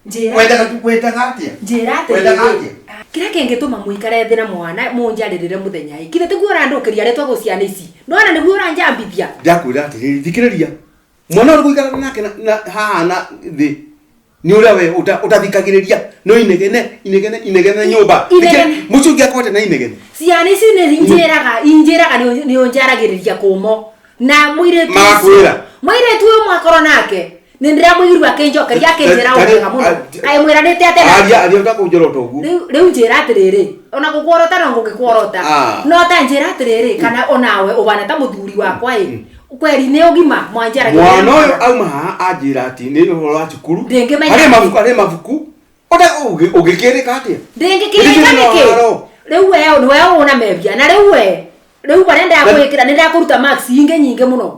Njĩra. Wendaga atĩa? Njĩra Wendaga atĩrĩrĩ. atĩa? Kĩrĩa kĩngĩtũma mũikare thĩ na mwana mũnjarĩrĩre mũthenya ĩ githĩ tiguo ũrandũkĩria rĩtwa gũciana ici nona nĩguo ũranjambithia Ndakwĩra atĩrĩrĩ, thikĩrĩria. Mwana ũrĩa gũikara nake na haha na thĩ nĩ ũrĩa we ũtathikagĩrĩria no inegene inegene inegene nyũmba. Inegene. Mũciĩ ũngĩ akwate na inegene. Ciana ici nĩ injĩraga injĩraga nĩ ũnjaragĩrĩria kũmo na mũirĩtu ũcio- Magakwĩra. Mũirĩtu ũyũ mwakorwo nake nĩ ndĩramũigirwo akĩnjokeria akĩnjĩra ũwega mũno kaĩ mwĩranĩte atĩa nake? Aria aria ũtakũnjorota ũguo. Rĩu njĩra atĩrĩrĩ ona gũkworota no ngũgĩkworota Ah. no ta njĩra atĩrĩrĩ kana onawe ũbana ta mũthuri wakwa ĩ kweri nĩ ũgima mwanjaragĩrĩria Mwana ũyũ auma haha anjĩra atĩ nĩ ũhoro wa cukuru. Ndĩngĩmenya Harĩ atĩ. mabuku harĩ mabuku. Ũta ũgĩkĩrĩka atĩa? Ndĩngĩkĩrĩka Nĩ nĩkĩ haro. Rĩu we nĩwe ũna mebia na rĩu we rĩu barĩa ndakwĩkĩra nĩ ndakũruta marks ingĩ nyingĩ mũno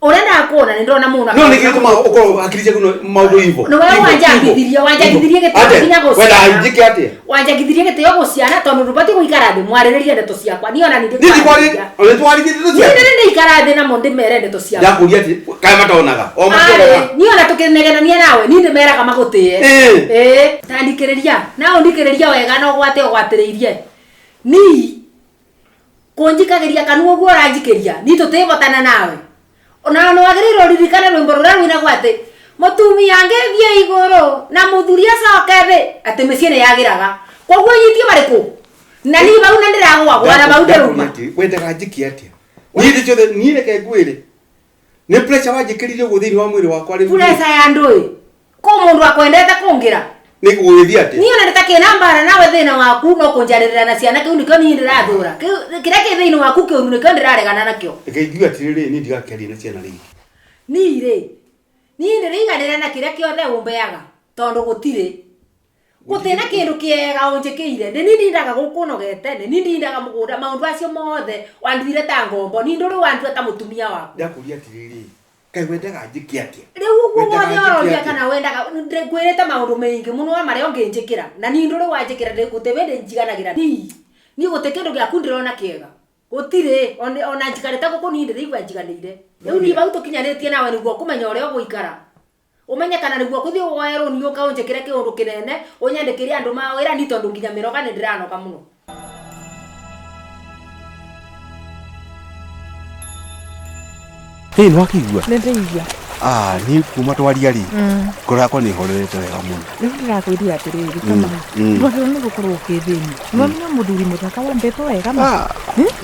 ũrĩa ndakuona nĩ ndona mũno No nĩkĩ gĩtũmaga ũkorwo hakiri ciaku no maũndũ ivo. Nĩwe wanjambithirie wanjambithirie gĩtĩo nginya Wenda gũciana njĩke atĩa? Wanjambithirie gĩtĩo gũciana tondũ ndũbatiĩ gũikara thĩ mwarĩrĩrie ndeto ciakwa niĩ ona Niĩ ndikwarĩ ona twarithie ndeto niĩ ciaku. nĩ ndĩikara thĩ namo ndĩmere ndeto ciakwa. Ndakũria atĩ kaĩ matonaga. O mationaga. Arĩ, niĩ ona tũkĩnegenania nawe niĩ ndĩmeraga magũtĩe. Ĩĩ. Ĩĩ ta ndikĩrĩria na ũndikĩrĩria wega na ũgwate ũgwatĩrĩirie nii kũnjikagĩria kanua ũguo ũranjikĩria ni tũtĩbotana nawe ona nĩ wagĩrĩirwo ũririkane rwĩmbo rũrĩa rwinagwo atĩ mũtumia angĩthiĩ igũrũ na mũthuri acoke thĩ atĩ mĩciĩ nĩ yagĩraga koguo nyitie marĩkũ na niĩ bau na ndĩragwagwa na bau ndĩruma. Ndakũria atĩ wendaga njĩke atĩa? Niĩ thĩ ciothe niĩ reke ngwĩre. Nĩ pressure wanjĩkĩrire ũguo thĩinĩ wa mwĩrĩ wakwa rĩu. Puresa ya ndũĩ kũ mũndũ akwendete kũngĩra. Nĩ gũgĩthiĩ atĩa? Niĩ ona ndĩtakĩna mbara nawe thĩna waku no kũnjarĩrĩra na ciana kĩu nĩkĩo niĩ ndĩrathũra kĩrĩa kĩ thĩinĩ waku kĩũru nĩkĩo ndĩraregana nakĩo. Reke ngiuge atĩrĩrĩ niĩ ndigakĩaria na ciana rĩngĩ. Niĩ rĩ niĩ ndĩrĩiganĩra na kĩrĩa kĩothe ũmbeaga tondũ gũtirĩ gũtirĩ na kĩndũ kĩega ũnjĩkĩire nĩ niĩ ndindaga gũkũ nogete nĩ niĩ ndindaga mũgũnda maũndũ acio mothe wanduire ta ngombo niĩ ndũrĩ wandua ta mũtumia waku. Ndakũria atĩrĩrĩ kaĩ wendaga njĩke atĩa? Rĩu ũguo Wendaga wothe njĩke ũroria atĩa? kana wendaga ngwĩrĩte maũndũ maingĩ mũno marĩa ũngĩnjĩkĩra na niĩ ndũrĩ wanjĩkĩra gũtĩ bĩndĩ njiganagĩra niĩ niĩ gũtĩ kĩndũ gĩaku ndĩrona kĩega gũtirĩ ona njikarĩte gũkũ niĩ ndĩraigua njiganĩire rĩu niĩ bau tũkinyanĩtie nawe nĩguo kũmenya ũrĩa ũgũikara ũmenye kana nĩguo kũthiĩ woe rũni ũka ũnjĩkĩre kĩũndũ kĩnene ũnyandĩkĩre andũ mawĩra niĩ tondũ nginya mĩnoga nĩ ndĩranoga mũno. Hĩ nĩ wakĩigua? Nĩ ndĩigua. Ah, niĩ kuma twaria rĩ ngoro yakwa nĩ ĩhorerete wega mũno. Rĩu ndĩrakwĩrire atĩrĩrĩ Kamau ndwagĩrĩirwo nĩ gũkorwo ũkĩthĩnia nĩwamenya mũthuri mũthaka wombĩtwo wega ma Ah,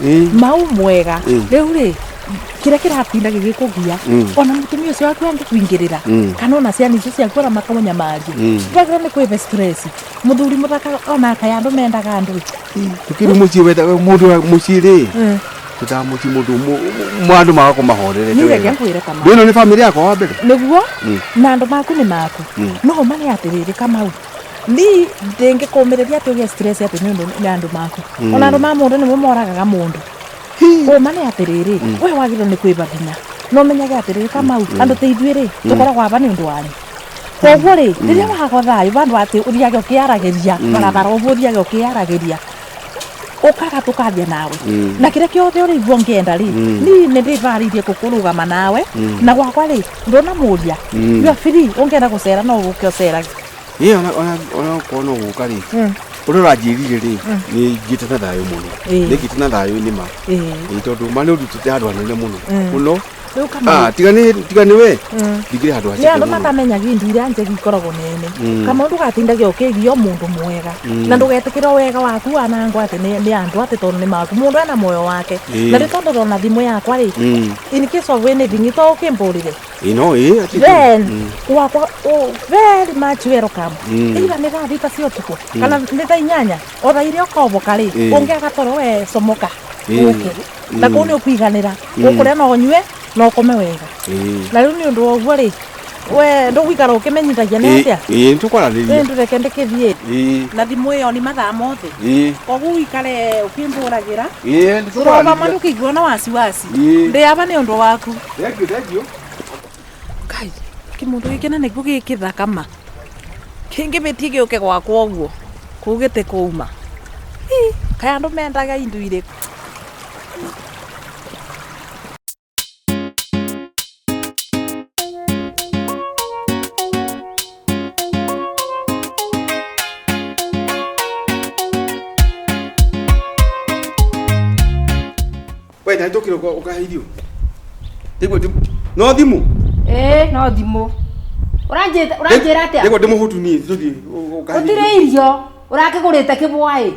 ĩĩ. mau mwega Mm. rĩu rĩ kĩrĩa kĩratinda gĩgĩkũgia ona mũtumia ũcio waku angĩkũingĩrĩra kana ona ciana icio ciaku ona makamũnyamaria ndwagĩrĩirwo nĩ kwĩbe stress mũthuri mũthaka ona kaĩ andũ mendaga andũ Tũkĩrĩ mũciĩ wendaga mũndũ wa mũciĩ rĩ tũtaga mũciĩ mũndũ andũ magakorwo mahorerete niĩ reke wega. ngwĩre Kamau Ĩno nĩ bamĩrĩ yakwa wa mbere. nĩguo na andũ maku nĩ maku no ma nĩ atĩrĩrĩ Kamau ni ndĩngĩkũmĩrĩria atĩ ũgĩe stress atĩ nĩ ũndũ nĩ andũ maku ona andũ ma mũndũ nĩmo moragaga mũndũ ũma nĩ atĩrĩrĩ we wagĩrĩirwo nĩ kwĩba hinya no ũmenyage atĩrĩrĩ Kamau andũ ta ithuĩ rĩ tũkoragwo aba nĩ ũndũ wanyu koguo rĩ rĩrĩa wagwa thayũ vandũ atĩ ũthiage ũkĩaragĩria barabara ũguo ũthiage ũkĩaragĩria ũkaga tũkaria nawe na kĩrĩa kĩothe ũrĩigua ũngĩenda rĩ niĩ nĩ ndĩbarĩirie gũkũrũgama nawe na gwakwa rĩ ndũnamũria you are free ũngĩenda gũcera no ũke ũcerage. Ĩĩ ona ona ona okorwo no gũka rĩ ũrĩa ũranjĩrire rĩ nĩ ngĩte na thayũ mũno. Ĩĩ. Nĩ ngĩte na thayũ nĩ ma. Ĩĩ. Ĩĩ tondũ ma nĩ ũndutĩte handũ hanene mũno mũno. Rĩu Kamau Ah, tiga nĩ tiga nĩ we ndingĩrĩ handũ nĩ haceke andũ mũno. matamenyaga indo iria njega ikoragwo nene Kamau ndũgatindage ũkĩgio mũndũ mwega na ndũgetĩkĩre wega waku wanangwo atĩ nĩ andũ atĩ tondũ nĩ maku mũndũ ena muoyo wake Ĩĩ. na rĩ tondũ ndona thimũ yakwa rĩ in case of anything to ũkĩmbũrĩre Ĩĩ no ĩĩ atĩ then wakwa very much welcome either nĩ thaa thita cia ũtukũ kana nĩ thaa inyanya o thaa iria ũkomboka rĩ Ĩĩ. ũngĩaga toro we comoka Ĩĩ. ũke na kũu nĩ ũkũiganĩra ũkũrĩa na ũnyue na ũkome wega Ĩĩ. na rĩu nĩ ũndũ wa ũguo rĩ we ndũgũikara ũkĩmenyithagia nĩ atĩa Ĩĩ nĩ tũkwaranĩria. rĩ ndũreke ndĩkĩthiĩ Ĩĩ. na thimũ ĩyo nĩ mathaa mothe Ĩĩ. koguo ũikare ũkĩmbũragĩra Ĩĩ nĩ tũrova tũkwaranĩria. mandũkĩigua na wasiwasi Ĩĩ. ndĩaba nĩ ũndũ waku. Thengiũ thengiũ. Kai kĩmũndũ gĩkĩ na nĩguo gĩkĩthaka ma kĩngĩbĩtie gĩũke gwakwa ũguo kũu gĩtĩ kũuma kaĩ andũ mendaga indo irĩkũ. We ndukire ukahe irio. Ndigwe no thimu. Ĩĩ no thimũ. Ũranjĩra ũranjĩra atĩa? Ndigwe ndimuhutu ni tuthi ukahe. Gũtirĩ irio. Ũrakĩgũrĩte kĩbwaĩ.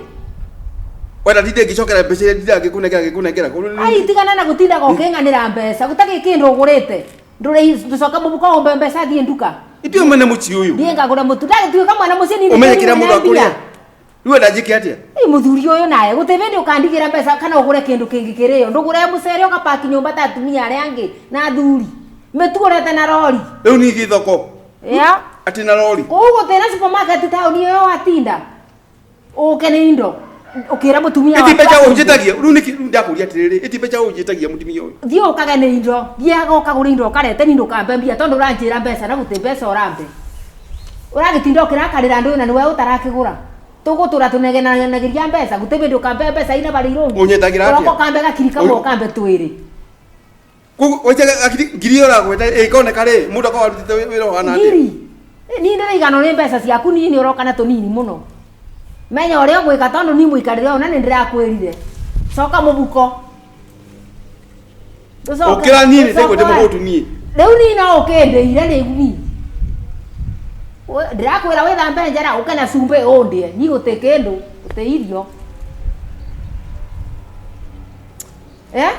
Wenda ndinde ngicokera mbeca iria ndindaga ngĩkũnengera ngĩkũnengera. Ai tigana na gũtindaga ũkĩng'anĩra mbeca. Gũtarĩ kĩndũ ũgũrĩte. Ndũrĩ ndũcoka mũbuko ũmbe mbeca thiĩ nduka. Ithuĩ mwene mũciĩ ũyũ. Thiĩ ngagũre mũtu. Ndagĩtuĩka mwana mũciĩ niĩ Ũmenye kĩrĩa ndĩ mũndũ akũrĩa. Rĩu wenda njĩke atĩa? Ĩ mũthuri ũyũ naye gũtirĩ hĩndĩ ũkandigĩra mbeca kana ũgũre kĩndũ kĩngĩ kĩrĩo. Ndũgũre mũcere ũgapaki nyũmba ta atumia arĩa angĩ na athuri. Mĩtu ũrete na rori. Rĩu niĩ thiĩ thoko. Ya. Atĩ na rori. Kũu gũtirĩ na supermarket taũni ĩyo watinda. Ũke nĩ indo. Ũkĩra mũtumia Ĩti waku mbeca akũrugĩre. ũnjĩtagia. Rĩu nĩkĩ rĩu ndakũria atĩrĩrĩ, ĩti mbeca ũnjĩtagia mũtumia ũyũ. Thiĩ ũkage nĩ indo. Thiaga ũkagũre indo ũkarete nĩ ndũkambe mbia tondũ ũranjĩra mbeca na gũtirĩ mbeca ũrambe. Ũragĩtinda ũkĩrakarĩra andũ na nĩwe ũtarakĩgũra. Tũgũtũra tũnegenanagĩria mbeca gũtirĩ hĩndĩ ũkambe mbeca ina barĩ irũngi. Ũnyendagĩra atĩa? Ũroka ũkambe gakiri kamwe ũkambe twĩrĩ. Koguo waicaga akiri ngiri ĩyo ũragweta ĩkoneka rĩ, mũndũ akorwo arutĩte wĩra ũhana atĩa? Ngiri. Niĩ ndĩraiganwo nĩ mbeca ciaku nini ũroka na tũnini mũno. Menya ũrĩa ũgwĩka tondũ niĩ mũikarĩre ũyũ na nĩ ndĩrakwĩrire. Coka mũbuko. Ndũcoke- Ũkĩra niĩ nĩ ndĩgwe ndũcoke- ndĩmũhũtu niĩ. Rĩu niĩ no ũkĩndĩire rĩu niĩ. Ndĩrakwĩra wĩthambe njara ũke na cumbĩ ũndĩe. Niĩ gũtĩ kĩndũ, gũtĩ irio. Eh?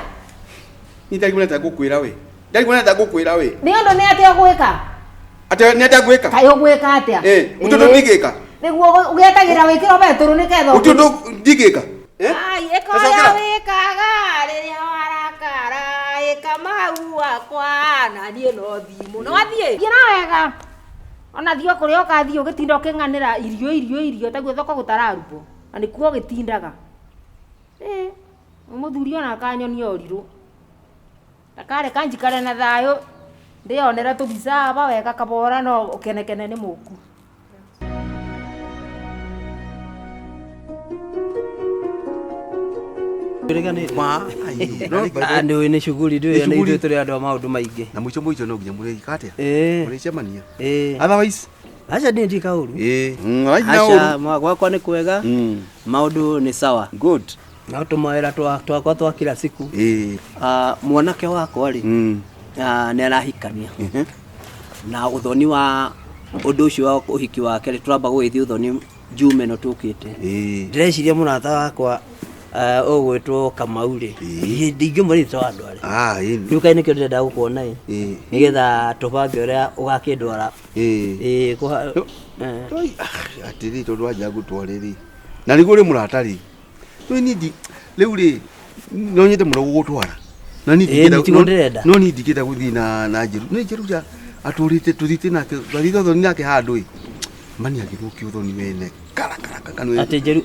Niĩ ndarigwo nĩ atĩa ngũkwĩra we. Ndarigwo nĩ atĩa ngũkwĩra we. Nĩ ũndũ nĩ atĩa ũgwĩka? Atĩ nĩ atĩa ngwĩka? Kaĩ ũgwĩka atĩa? Eh, gũtirĩ ũndũ ndingĩka. Nĩguo ũgĩetagĩra wĩkĩrwo betũrũ nĩgetha Gũtirĩ ũndũ ndingĩka. Eh? Ai, ĩka ũrĩa Tũcokera. wĩkaga rĩrĩa warakara, ĩka mau wakwa na niĩ no thimũ. No athiĩ. Thiĩ na wega. Ona thiĩ o kũrĩa ũkathiĩ ũgĩtinda ũkĩng'anĩra irio irio irio taguo thoko gũtararutwo. Na nĩkuo ũgĩtindaga. Ĩ, mũthuri ona akanyonia ũrirũ. Ndakareka njikare na thayũ ndĩonere tũbica aba wega kabora no ũkenekene nĩ mũku. Ma, ai, no, by the way, nä nä cuguri ndå Nĩ nä shughuli. ithuä tå rä andå a maå ndå maingä na mũico mũico no nginya mũrĩika atĩa? Ĩĩ. Mũrĩcemania. Ĩĩ. Otherwise, aca ndä ndika å ru ĩĩ. Right now. aca gwakwa nä kwega Mm. maå ndå nä sawa Good. no tå mawä ra twakwa twa kila siku Ĩĩ. Ah, mwanake wakwa rä Mm. nä arahikania Ehe. na å thoni wa å ndå å cio wa å hiki wake rä tå ramba gå gä thiä å thoni njume ä no tå kä te Ĩĩ. ndäreciria må rata wakwa å gwä two kamau rä Ĩĩ. ndingä mwä rä twa andå arä Ah, ĩĩ. rä u kaä nä kä o ndärenda gå kuona ä Ĩĩ. nä getha tå bange å rä a å gakä ndwara Ĩĩ. ä kå No. Toi, ah, atĩrĩ tondũ wanja ngũtware rĩ na nĩguo ũrĩ mũrata rĩ rĩu niĩ ndi rĩu rĩ no nyende mũno gũgũtwara na niĩ Ĩĩ, ndingĩenda- nĩ tiguo ndĩrenda. no niĩ ndingĩenda gũthiĩ na na Njeru nĩ Njeru ja atũrĩte tũthiĩte nake twathiĩte ũthoni nake handũ ĩ mani agĩthũkia ũthoni wene karakara kanua atä njeru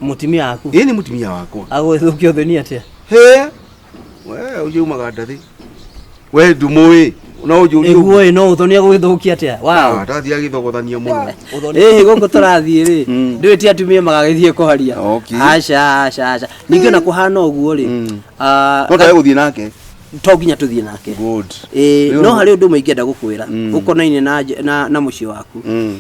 må timia waku ĩĩ nĩ mũtumia wakwa agå thå kia å thoni atä a he we ũcio umaga ndathĩ we ndũmũĩ no ũnjũrie ĩguo ä no å thoni agå gä thå kia atä a Ah, ndathiĩ agĩthogothania mũno ĩhĩ gå kå tå rathiä rä Mm. ndå ti atumia magagä thiä kå haria Okay. aca aca aca ningä ona kå hana å guo rä Mm. no twage gũthiĩ nake to nginya tå thiä nake good Ĩĩ, Rĩu- no harä å ndå å mwe ingĩenda gå kwä ra Mm. å konaine na må ciä waku Mm.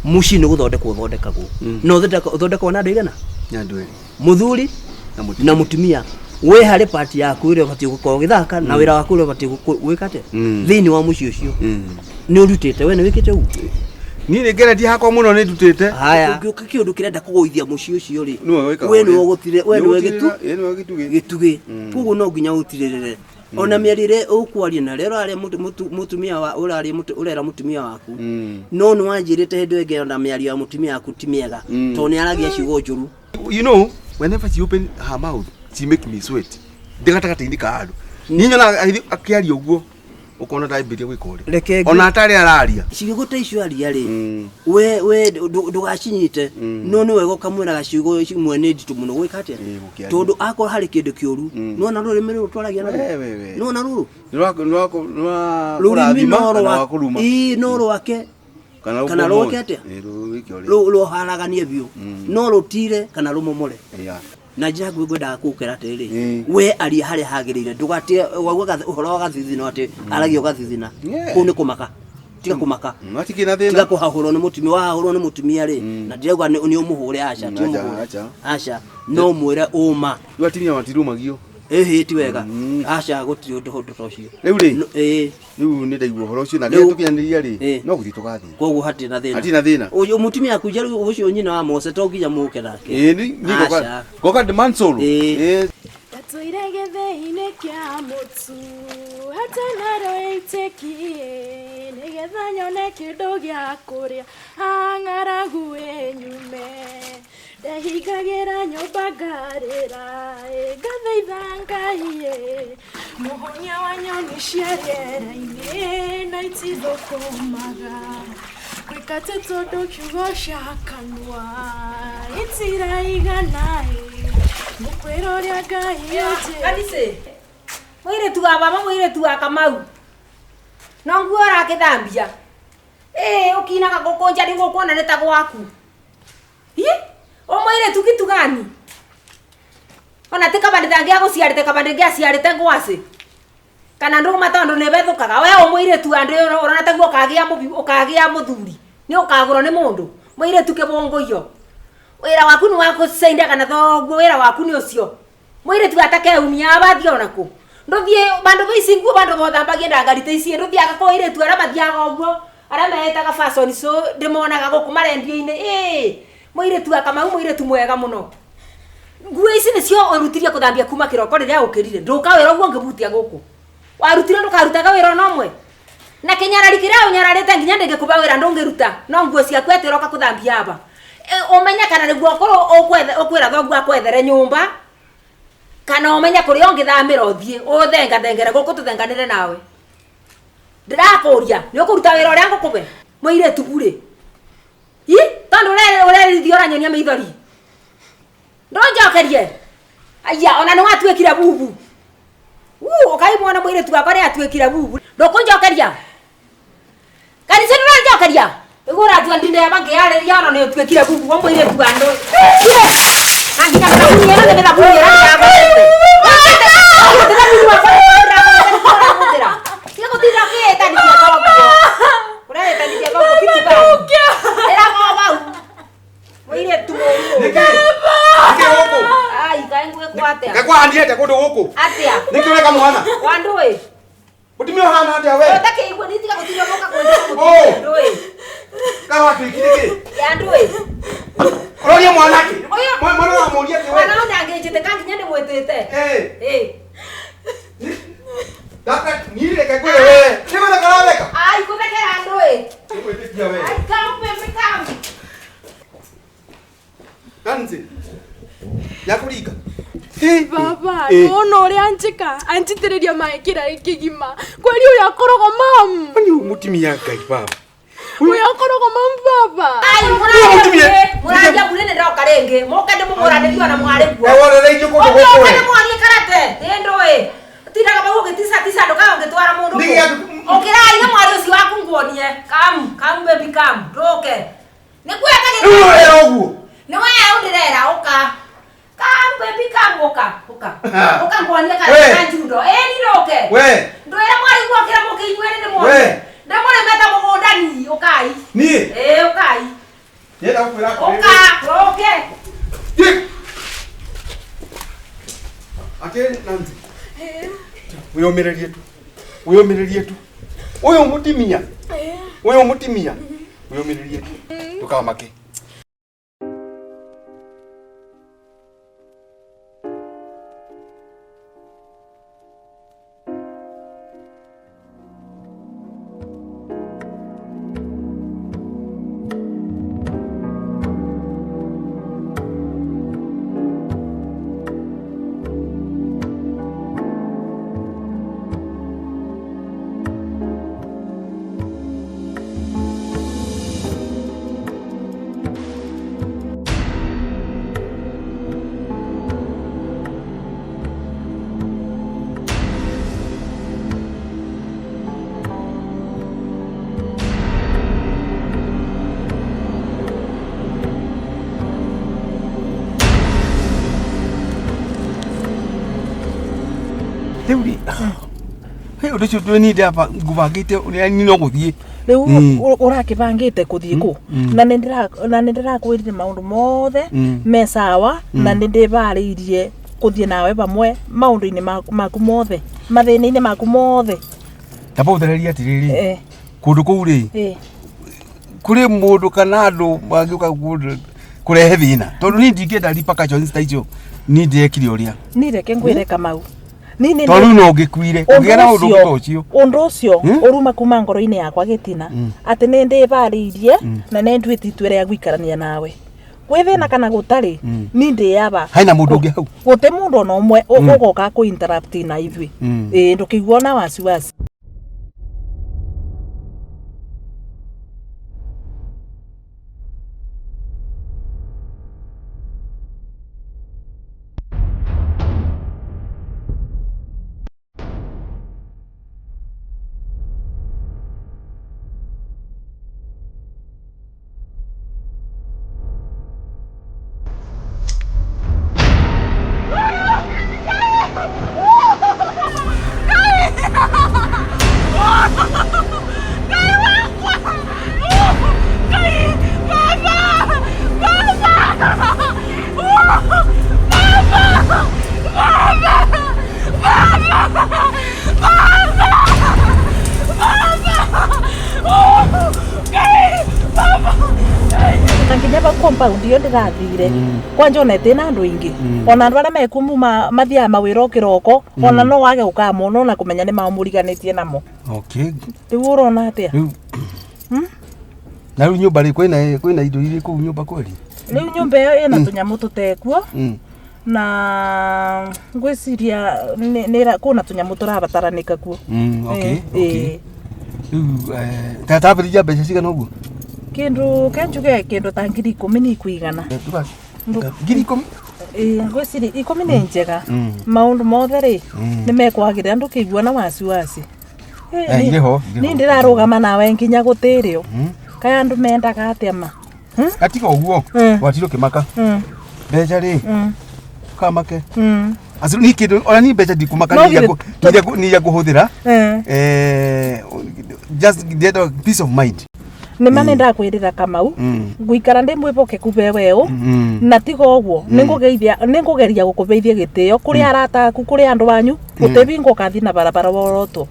må ciä nä gå thondekwo å thondekagwo na å thondekagwo na andå aigana Nĩ andũ erĩ må thuri Na mũtumia. na mũtumia wĩ harĩ pati yaku ĩrĩa ũbatiĩ gũkorwo ũgĩthaka na wĩra waku ũrĩa ũbatiĩ gwĩka atĩa Mm. thĩinĩ wa mũciĩ ũcio Mm. nĩ ũrutĩte we nĩ wĩkĩte ũguo niĩ nĩ ngeretie hakwa mũno nĩ ndutĩte haya ũngĩũka kĩũndũ kĩrenda kũgũithia mũciĩ ũcio rĩ Nĩwe wĩkaga we nĩwe ũrĩa. ũgũtire we nĩwe gĩtu Ĩĩ, nĩwe gĩtugĩ gĩtugĩ koguo no nginya ũtirĩrĩre ona mĩario ĩrĩa ũkwaria na rĩrĩa ũraria mũtumia wa ũraria ũrera mũtumia waku Mm. no nĩ wanjĩrĩte hĩndĩ ĩngĩ ona mĩario ya mũtumia waku ti mĩega Mm. tondũ nĩ aragia ciugo njũru you know whenever she open her mouth she make me sweat ndĩ gatagatĩ-inĩ ka andũ niĩ nyonaga akĩaria ũguo ũkona ndambĩria gwĩka ũrĩa Reke ngĩ- ona atarĩ araria ciugo ta icio aria rĩ Mm. we we ndũgacinyite no nĩ wega ũkamwĩraga ciugo imwe nĩ nditũ mũno gwĩka atĩa Ĩĩ, gũkĩaria. tondũ akorwo harĩ kĩndũ kĩũru Mm. nĩwona rũrĩmĩ rũrũ twaragia naruo We, we, we. nĩwona rũrũ Nĩ rwa- nĩ rwa- nĩ rwa rũrĩmĩ kũrathima no kana rwa wa kũruma ĩĩ no rwake kana rũkomoe. rwake atĩa? Ĩĩ, rwĩke ũrĩa. Rũharaganie biũ no rũtire kana rũmomore Yeah. na njĩra nguhĩ ngwendaga kũkĩra atĩrĩrĩ Mm. we aria harĩa hagĩrĩire ndũgatige wauga ũhoro wa gathithino atĩ aragia ũgathithina Yeah. kũu nĩ kũmaka tiga kũmaka Mm, hatikĩrĩ na tiga thĩna kũhahũrwo nĩ mũtumia wahahũrwo nĩ mũtumia rĩ na ndirauga nĩ ũmũhũre aca ti Mm, aca, ũmũhũre aca. aca no mwĩre ũma Rĩu atumia matirumagio Ĩhĩ ti wega. Aca gũtirĩ ũndũ ũndũ ta ũcio. Rĩu rĩ, Ĩĩ. rĩu nĩ ndaigua ũhoro ũcio na Rĩu- rĩrĩa tũkinyanĩria rĩ, Ĩĩ. no gũthiĩ tũgathiĩ. Koguo hatirĩ na thĩna. Hatirĩ na thĩna. Ũyũ mũtumia waku rĩu ũcio nyina wa Mose to nginya mũke nake. Ĩĩ ni ni ngoka Aca. ngoka ndĩmansũrũ. Ĩĩ. Ĩĩ. Ndatũire gĩthĩi-inĩ kĩa mũtu hatanaro ĩitĩkie nĩgetha nyone kĩndũ gĩa kũrĩa ang'aragu ĩnyume ndehingagĩra nyũmba ngarĩra ĩ, ngathaitha Ngai ĩ, mũhonia wa nyoni cia rĩera-inĩ na itithũkũmaga gwĩka ti tondũ kiugo cia kanua itiraigana ĩ ngũkwĩra ũrĩa Ngai anjĩkĩire. Kanithe. Mũirĩtu wa baba mũirĩtu wa Kamau. No nguo ũrakĩthambia. Ĩĩ ũkinaga gũkũnja rĩu ũkuona nĩ ta gwaku. Hi? O mũirĩtu kitu gani? Ona ti kaba ndangĩagũciarĩte kaba ndĩngĩaciarĩte ngwacĩ. Kana ndũma tondũ nĩ bethũkaga. We o mũirĩtu wa ndĩ ũrona taguo ũkagĩa mũbi ũkagĩa mũthuri. Nĩ ũkagũrwo nĩ mũndũ. Mũirĩtu kĩbũngũiyo. Wĩra waku nĩ wa gũcaindaga na thoguo wĩra waku nĩ ũcio. Mũirĩtu atakeumia abathiĩ ona kũ. Ndũthiĩ bandũ ba ici nguo bandũ bothambagie ndangarite ici ndũthiaga kwa airĩtu arĩa mathiaga ũguo arĩa meetaga fashion show ndĩmonaga gũkũ marendio-inĩ ĩĩ mũirĩtu wa Kamau mũirĩtu mwega mũno. Nguo ici nĩcio ũrutirie kũthambia kuma kĩroko rĩrĩa ũkĩrire ndũka wĩra ũguo ũngĩbutia gũkũ. Warutire ndũkarutaga wĩra ona ũmwe. Na kĩnyarari kĩrĩa ũnyararĩte nginya ndĩngĩkũba wĩra ndũngĩruta no nguo ciaku atĩ ũroka kũthambia aba. Ũmenye kana nĩguo ũkorwo ũkwĩra thoguo akwethere nyũmba kana ũmenye kũrĩa ũngĩthamĩra ũthiĩ ũthengathengere gũkũ tũthenganĩre nawe. Ndĩrakũria nĩ ũkũruta wĩra ũrĩa ngũkũbe mũirĩtu burĩ. Hi tondũ ũrerithia ũranyonia maithori. Ndũnjokerie. Aya ona nĩ watuĩkire bubu. Ũkai muona mũirĩtu wakwa nĩ atuĩkire bubu. Ndũkũnjokeria. Kanitha ndũranjokeria. Nĩguo ũratua ndineba ngĩarĩria ona nĩ ũtuĩkire bubu wa mũirĩtu wa ndũ. Na nginya thabuni ĩno nĩ thabuni ĩrĩa ndĩragũrĩte. Thabuni wakwa ndĩragũrĩte. Tiga gũtinda ũkĩĩtanithia thoguo. Ũreĩtanithia thoguo kitu gani? Ĩragwo bau. Mũirĩtu mũũru. Nĩkĩ? Nĩkĩ gũkũ? Ai, kaĩ ngwĩkwo atĩa? Ngakwahanire atĩa kũndũ gũkũ? Atĩa? Nĩkĩ ũreka mwana? Wandũĩ. Mũtumia ũhana atĩa we? Ũtakĩigua nĩ tiga gũtinda ũgĩũka kũnjĩra Oh. mũtumia ndũĩ. Kaĩ watuĩkire kĩ? Ya ndũĩ. Ũroria mwana kĩ? Ũyũ- Mwana ũramũria kĩ we? Mwana ũyũ ndangĩnjĩtĩka nginya ndĩmwĩtĩte. Ĩĩ. Ĩĩ. Dada, niĩ reke ngwĩre we. Nĩ gũtheka ũratheka? Ai, gũthekera ndũĩ. Nĩngwĩtĩkia we. Ai, come baby, come. Nancy. Yakũringa. Baba, Ĩĩ. nĩwona ũrĩa anjĩka anjitĩrĩria maĩ kĩraĩ kĩgima kweri ũyũ akoragwo mamu Kwani ũyũ mũtumia Ngai baba. ũyũ akoragwo mamu baba Ai, Ũyũ mũtumia. mũrangia mbure nĩ ndoka rĩngĩ. Mũke ndĩmũgũranĩrie ona mwarĩ guo. Eworereirio kũndũ gũkũ Ũngĩũka we. ndĩmuonie karate. Ĩ ndũĩ. Ũtindaga bau ũgĩticatisa ndũkaga ũngĩtwara mũndũ Nĩ kũ. gĩa- Ũkĩrai na mwarĩ ũcio waku nguonie. Come, come baby, come. Ndũke. Nĩguo Rĩu ũrera ũguo. Nĩ we ũndĩrera ũka. Come baby, come ũka. Ũka. Ũka nguonie We. karate ka judo. Ĩ ni ndũke. We. Ndwĩre mwarĩ guo kĩra mũkĩinyuerĩ ndĩmuonie. We. Ndĩmũrĩmĩte mũgũnda ni ũkai. Niĩ. Ĩ ũkai. Ndĩrenda gũkwĩra atĩrĩrĩ. Ũka, ũke. Thiĩ. Atĩrĩrĩ Nancy. Wĩyũmĩrĩrie tu. Wĩyũmĩrĩrie tu. Ũyũ mũtumia. Ũyũ mũtumia. Wĩyũmĩrĩrie tu. Ndũkamake. Rĩu rĩ, he ũndũ ũcio ndĩ niĩ ngũbangĩte ũrĩa niĩ no gũthiĩ. rĩu Mm. ũrakĩbangĩte kũthiĩ kũ na nĩ ndĩrakwĩrire maũndũ mothe Mm. me sawa na nĩ ndĩbarĩirie kuthie nawe vamwe maundu-ini maku mothe mathina-ini maku mothe tamba uthereria atiriri kundu kuu ri kuri mundu kana andu mangiuka kurehe thina tondu ni ndingĩenda repercussions ta icio ni ndekire uria ni reke ngwire Kamau ni ni tondu no ngikuire kugĩa na undu ta ucio undu ucio uruma kuma ngoro-ini yakwa gitina ati ni ndivariirie na ni nduite itua ria guikarania nawe gwi thina kana gutari ni ndiaba haina mundu ungi hau guti mundu ona umwe ugoka ku interrupt na ithui ii ndukigua na wasiwasi. Compound iyo ndirathire kwanja ona tina andu ingi ona andu aria mekumu mathiaga mawira kiroko ona no wage gukamona ona kumenya ni mamuriganitie namo. Okay, riu urona atia na riu nyumba ri kwina indo iri kuu nyumba kweli riu nyumba iyo ina tunyamu tutekuo na ngwiciria ni kuna tunyamu turabataranika kuo. Okay, okay. Riu tatabiriria mbeca cigana uguo? Kindu kenjuge kindu ta 10,000 ni kuigana. 10,000? Ngwiciri 10 ni njega. Maundu mothe ri ni mekwagirira ndukigua na wasiwasi. Ni ndirarugama nawe nginya gutirio. Kaya andu mendaga atia ma? Atiga uguo watiro kimaka. Mbeca ri kamake. Acio ni kindu ona ni mbeca ndikumaka ni ya kuhuthira. Just get a peace of mind. Nä ma nä ndakwä Kamau nguikara ndä mwä be weå na tiga å guo nä ngå geria gå kå beithia gä tä o kå rä arata aku kå rä andå anyu gå tä bingo kathi na barabara worotwo.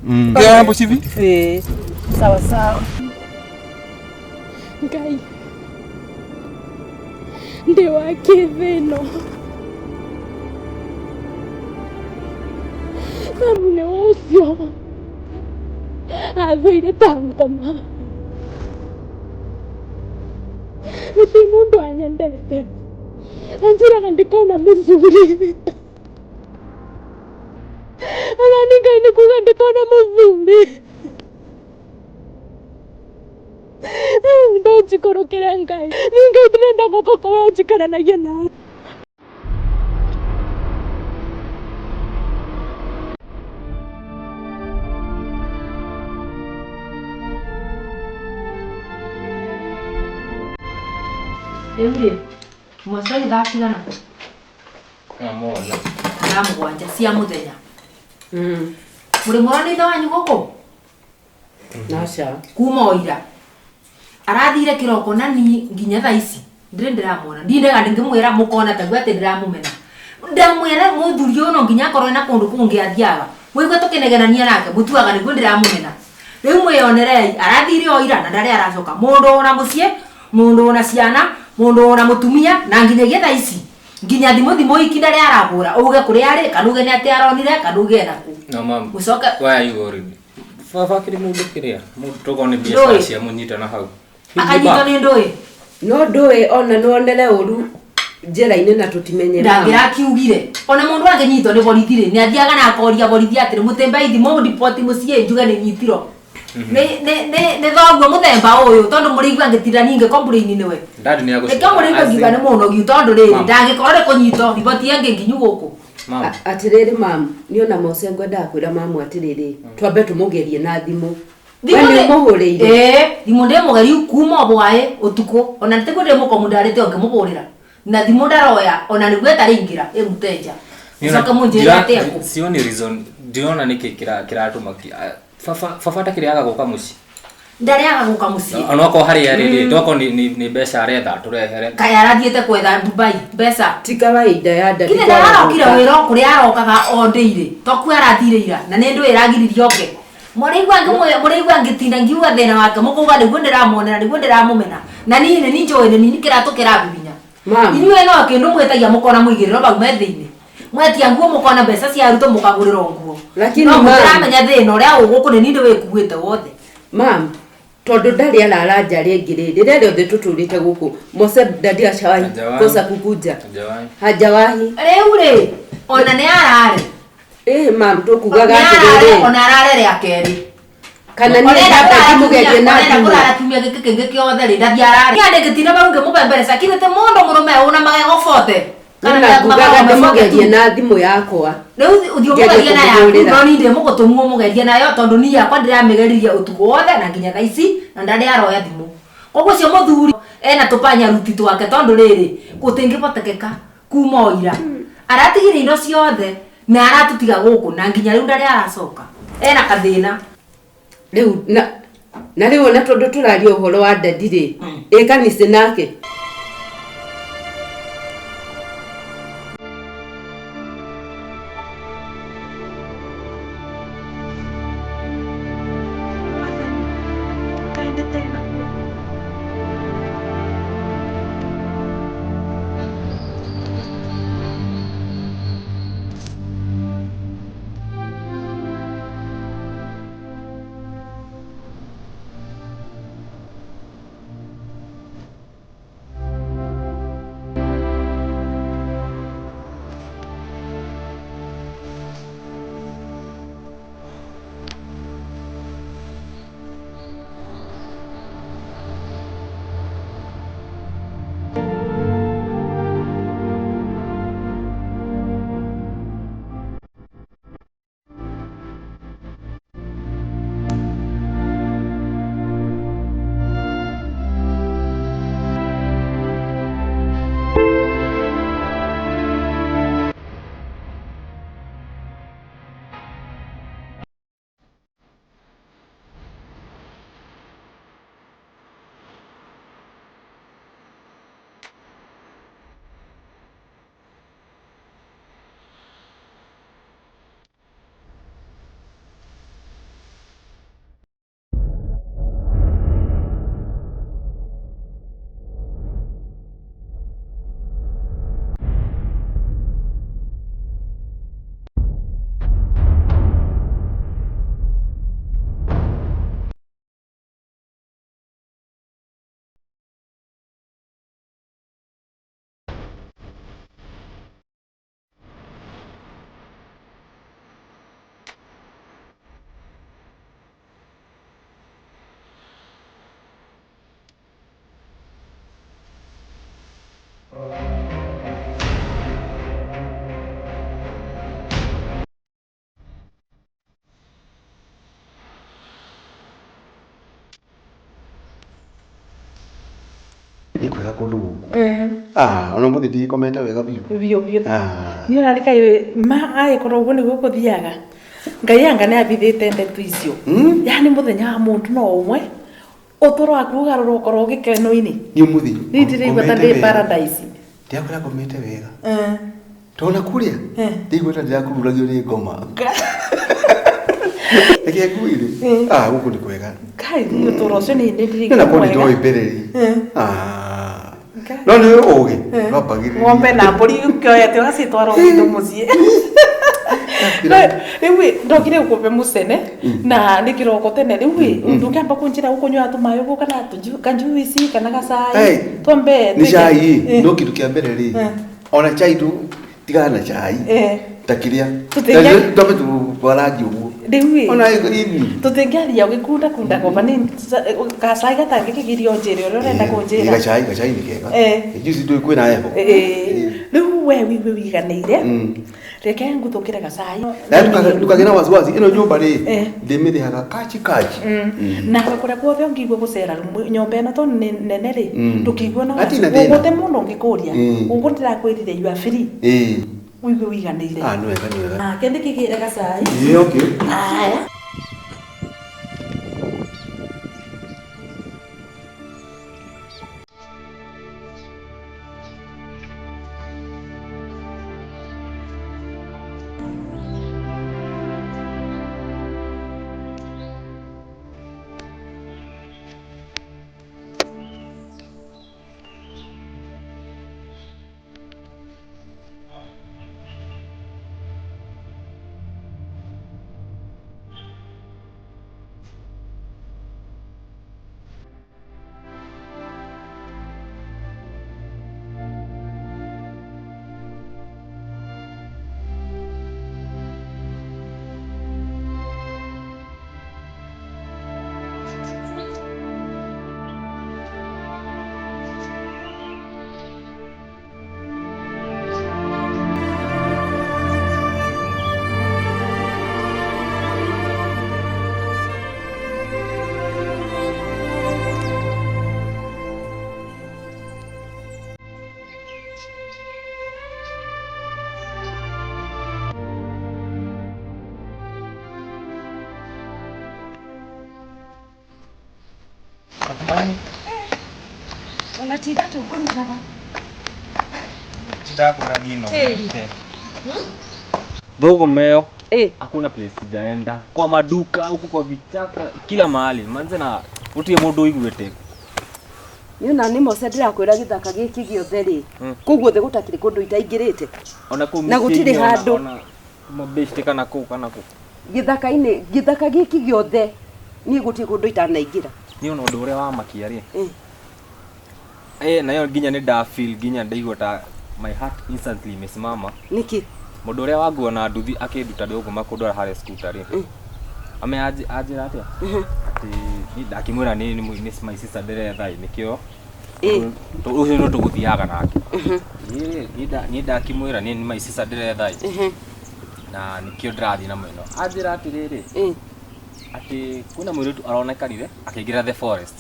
Sawa sawa. Ngai ndä wa kä thä no mamu nä å cio athå ire ta ngoma. Gũtirĩ mũndũ anyendete anjĩraga ndikona mũthuri ona nĩ Ngai nĩ kuga ndikona mũthuri ndonjikũrũkĩre Ngai nĩ Ngai ndĩrenda guoko kwa ũnjikaranagie nawe. Rĩu rĩ mwacori thaa cigana? Thaa 7 cia mũthenya. Mũrĩ mũrona ithe wanyu gũkũ? Aca. Kuma o ira arathire kĩroko na ni nginya thaa ici ndirĩ ndĩramwona ndindaga ndĩngĩmwĩra mũkona taguo atĩ ndĩramũmena ndamwĩra mũthuri ũyũ no nginya akorwo na kũndũ kũngĩ athiaga mũigue tũkĩnegenania nake mũtuaga nĩguo ndĩramũmena rĩu mwĩyonerei arathire o ira na ndarĩ aracoka mũndũ ona mũciĩ mũndũ ona ciana mundu ona mutumia na nginyagia thaa ici nginya thimu iki ndari arabura uge kuria ari kana uge ni ati aronire kana uge naku. No ma'am, ucoke why are you worried? Baba kiri mundu kiria mundu tugone biacara cia munyita na hau akanyitwo ni ndui no ndui ona nonere uru njira-inĩ na tutimenye ndangĩrakiugire ona mundu angĩnyitwo nĩ borithi rĩ nĩ athiaga na akoria borithi atĩrĩ mũtĩmba ithimo ndipoti mũciĩ njuge nĩ nyitirwo nĩ thoguo mũthemba ũyũ tondũ mũrĩigua ngĩtinda ningĩ complain nĩwe dad nĩ agũcoka nĩkĩo mũrĩigua ngiuga nĩ mũnogiu tondũ rĩrĩ ndangĩkorwo nĩ kũnyitwo riboti ĩngĩ nginyu gũkũ. Atĩrĩrĩ mam, niĩ ona Mose ngwendaga kwĩra mamu atĩrĩrĩ twambe tũmũgerie na thimũ. We nĩ ũmũhũrĩire? Ĩĩ thimũ ndĩmũgeriu kuma bwaĩ ũtukũ ona nĩtiguo ndĩmũkomu ndarĩte ũngĩmũhũrĩra na thimũ ndaroya ona nĩguo ĩtarĩingĩra ĩmũtenja ũcoke mũnjĩre atĩa kũ. Sioni reason ndiona nĩkĩ kĩratũma baba baba atakĩrĩaga gũka mũciĩ. Ndarĩaga gũka mũciĩ. Onokorwo harĩa rĩ rĩ tokorwo nĩ mbeca aretha tũrehere. Kaĩ arathiĩte kwetha Dubai mbeca. Ti kawaida ya dadi Githĩ kwaga ndararokire gũka. wĩra o kũrĩa arokaga o ndĩirĩ tokuo arathire ira na nĩ ndũĩ ĩragiririe oke. Mũrĩigua mũrĩigua ngĩtinda ngiuga thĩna wake mũkauga nĩguo ndĩramuonera nĩguo ndĩramũmena na niĩ nĩ niĩ njũĩ nĩ niĩ kĩratũ kĩrabibinya. Mam. Inyuĩ no kĩndũ mwĩtagia mũkona mũigĩrĩro bau me thĩinĩ. Mwetia nguo mũkona mbeca cia arutwo mũkagũrĩrwo nguo. Lakini No mam. mũtiramenya thĩna ũrĩa wĩ gũkũ nĩ niĩ ndĩwĩkuĩte wothe. Mam, tondu ndarĩ arara nja rĩngĩ rĩ rĩrĩa rĩothe tũtũrĩte gũkũ Mose dadi ashawahi Hajawahi. kosa kukuja Hajawahi. hajawahi Rĩu rĩ ona nĩ ararĩ. ĩĩ mam tũkugaga Nĩ ararĩ atĩrĩrĩ ona arare rĩa kerĩ. kana niĩ ndamba ndimũgerie na Onenda thimũ kũrara kiumia gĩkĩ kĩngĩ kĩothe rĩ ndathi ararĩ. Niĩ ndĩngĩtinda bau ngĩmũbembereca kinya ti mũndũ mũrũme ũna magego bote. Kana na ngugaga magego me bote tu. ndĩmũgerie na thimũ yakwa Rĩu ũthiĩ Ngerie ũmũgerie na yaku kũmũhũrĩra. no niĩ ndĩmũgũtũmwo ũmũgerie nayo tondũ niĩ yakwa ndĩramĩgeririe ũtukũ wothe na nginya thaa ici na ndarĩ aroya thimũ. Koguo ũcio mũthuri ena tũpanyaruti twake tondũ rĩrĩ gũtingĩbotekeka kuma o ira. Aratigire indo ciothe na aratũtiga gũkũ na nginya rĩu ndarĩ aracoka. Ena kathĩna. rĩu na rĩu ona tondũ tũraria ũhoro wa dadi rĩ ĩ kanitha nake Nĩ kwega kũndũ gũkũ. Ah, ona ũmũthĩ ndikomete wega biũ. Biũ biũ. Ah. Niĩ ona kaĩ ma agĩkorwo ũguo nĩguo gũthiaga. Ngai anga nĩ abithĩte ndeto icio. Yaani mũthenya wa mũndũ no ũmwe ũtũro waku ũgarũrwo ũkorwo gĩkeno-inĩ. Niĩ ũmũthĩ Niĩ ndĩraigua ta ngomete ndĩ wega. paradise. Ndĩrakora ngomete wega. Tona kũrĩa ndĩigua ta ndĩrakururagio nĩ ngoma. Reke ngwĩre. Ah, gũkũ nĩ kwega. Kai niĩ ũtũro ũcio nĩ Nĩ ndĩraigua na kwa mwega. nĩ mbere rĩ. Ah. No nĩ ũgĩ. Ndwambagĩrĩria. Ng'ombe na mbũri ũkĩoya atĩ ũgacitwara gwitũ mũciĩ. Rĩu ĩ, ndokire gũkũbe mũcene na nĩ kĩroko tene rĩu ĩ ndũkĩamba kũnjĩra ũkũnyua tũmaĩ ũguo kana kanjuici kana gacai Hey, twambe Nĩ twĩke- cai no kĩndũ kĩa mbere rĩ. Ona chai ndũ tigana na chai. Eh. Ta kĩrĩa. Tũtingĩa- Twambe twarangie ũguo. Rĩu ĩ Ona ini. tũtingĩaria ũgĩkunda kunda goba nĩ gacai gatangĩkĩgiria ũnjĩre ũrĩa ũrenda kũnjĩra. Gacai gacai nĩ kega. Eh. Juice ndũĩ kwĩna apple. Ĩĩ. Rĩu we wigue wiganĩire reke nguthũkĩre gacai Na ndukagĩe na wasiwasi ĩno nyũmba rĩ Eh. ndĩmĩrĩhaga kachi kachi. Nawe kũrĩa guothe ũngĩigua gũcera nyũmba ĩno tondũ nĩ nene rĩ ndũkĩigua na Hatirĩ na thĩna. gũte mũndũ ũngĩkũria ũguo ndĩrakwĩrire you are free Ĩĩ. ũigue wiganĩire. Ah, nĩ wega nĩ wega. Ah, kĩndĩ kĩgĩre gacai. Ĩĩ, okay. Aya. Kwani Ona ti ithatũ ngũrugaga. Ndakũra ngino. Tĩri. Thũgũma ĩyo Eh. hakuna place sijaenda, kwa maduka huku, kwa vichaka, kila mahali manze, na gũtirĩ mũndũ ũiguĩte. Niĩ ona nĩ Mose ndĩrakwĩra gĩthaka gĩkĩ gĩothe rĩ, kũu guothe gũtakĩrĩ kũndũ itaingĩrĩte. Ona kũu Na gũtirĩ mĩciĩ-inĩ, handũ. ona mabeshte kana kũu kana kũu. Gĩthaka-inĩ, gĩthaka gĩkĩ gĩothe niĩ gũtirĩ kũndũ itanaingĩra. Niĩ ona ũndũ ũrĩa wamakia rĩ, Eh. eh, nayo nginya nĩ nda feel nginya ndaigua ta my heart instantly imesimama. Nĩkĩ? Mũndũ ũrĩa wangua na nduthi akĩnduta ndĩgũkũma kũndwara harĩa scooter rĩ, ame anjĩra atĩa atĩ niĩ ndakĩmwĩra nĩ my sister ndĩretha ĩ nĩkĩo Eh. ũcio no tũgũthiaga nake. Niĩ niĩ ndakĩmwĩra nĩ my sister ndĩretha ĩ na nĩkĩo ndĩrathiĩ na mwena. Anjĩra atĩrĩrĩ, atĩ kwĩna mũirĩtu aronekanire akĩingĩra the forest.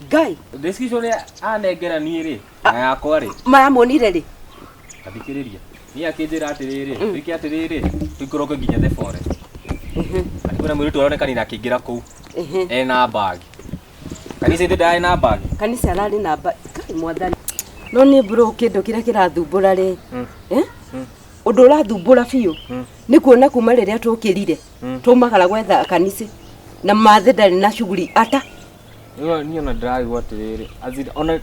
Ngai. Description ũrĩa anengera niĩ rĩ na yakwa rĩ, Maramuonire rĩ? Athikĩrĩria, niĩ akĩnjĩra atĩrĩrĩ, twĩke atĩrĩrĩ, tũikũrũke nginya the forest. Atĩ kwĩna mũirĩtu aronekanire akĩingĩra kũu ena bag. Kanitha ithe ndarĩ na bag. Kanitha ararĩ na bag. Ngai mwathani. No niĩ bro kĩndũ kĩrĩa kĩrathumbũra rĩ, eh? Ũndũ ũrathumbũra biũ nĩ kuona kuma rĩrĩa tũkĩrire tũmagara gwetha kanitha na mathe ndarĩ na shughuli ata. Niĩ ona ndĩraigua atĩrĩrĩ, as in, ona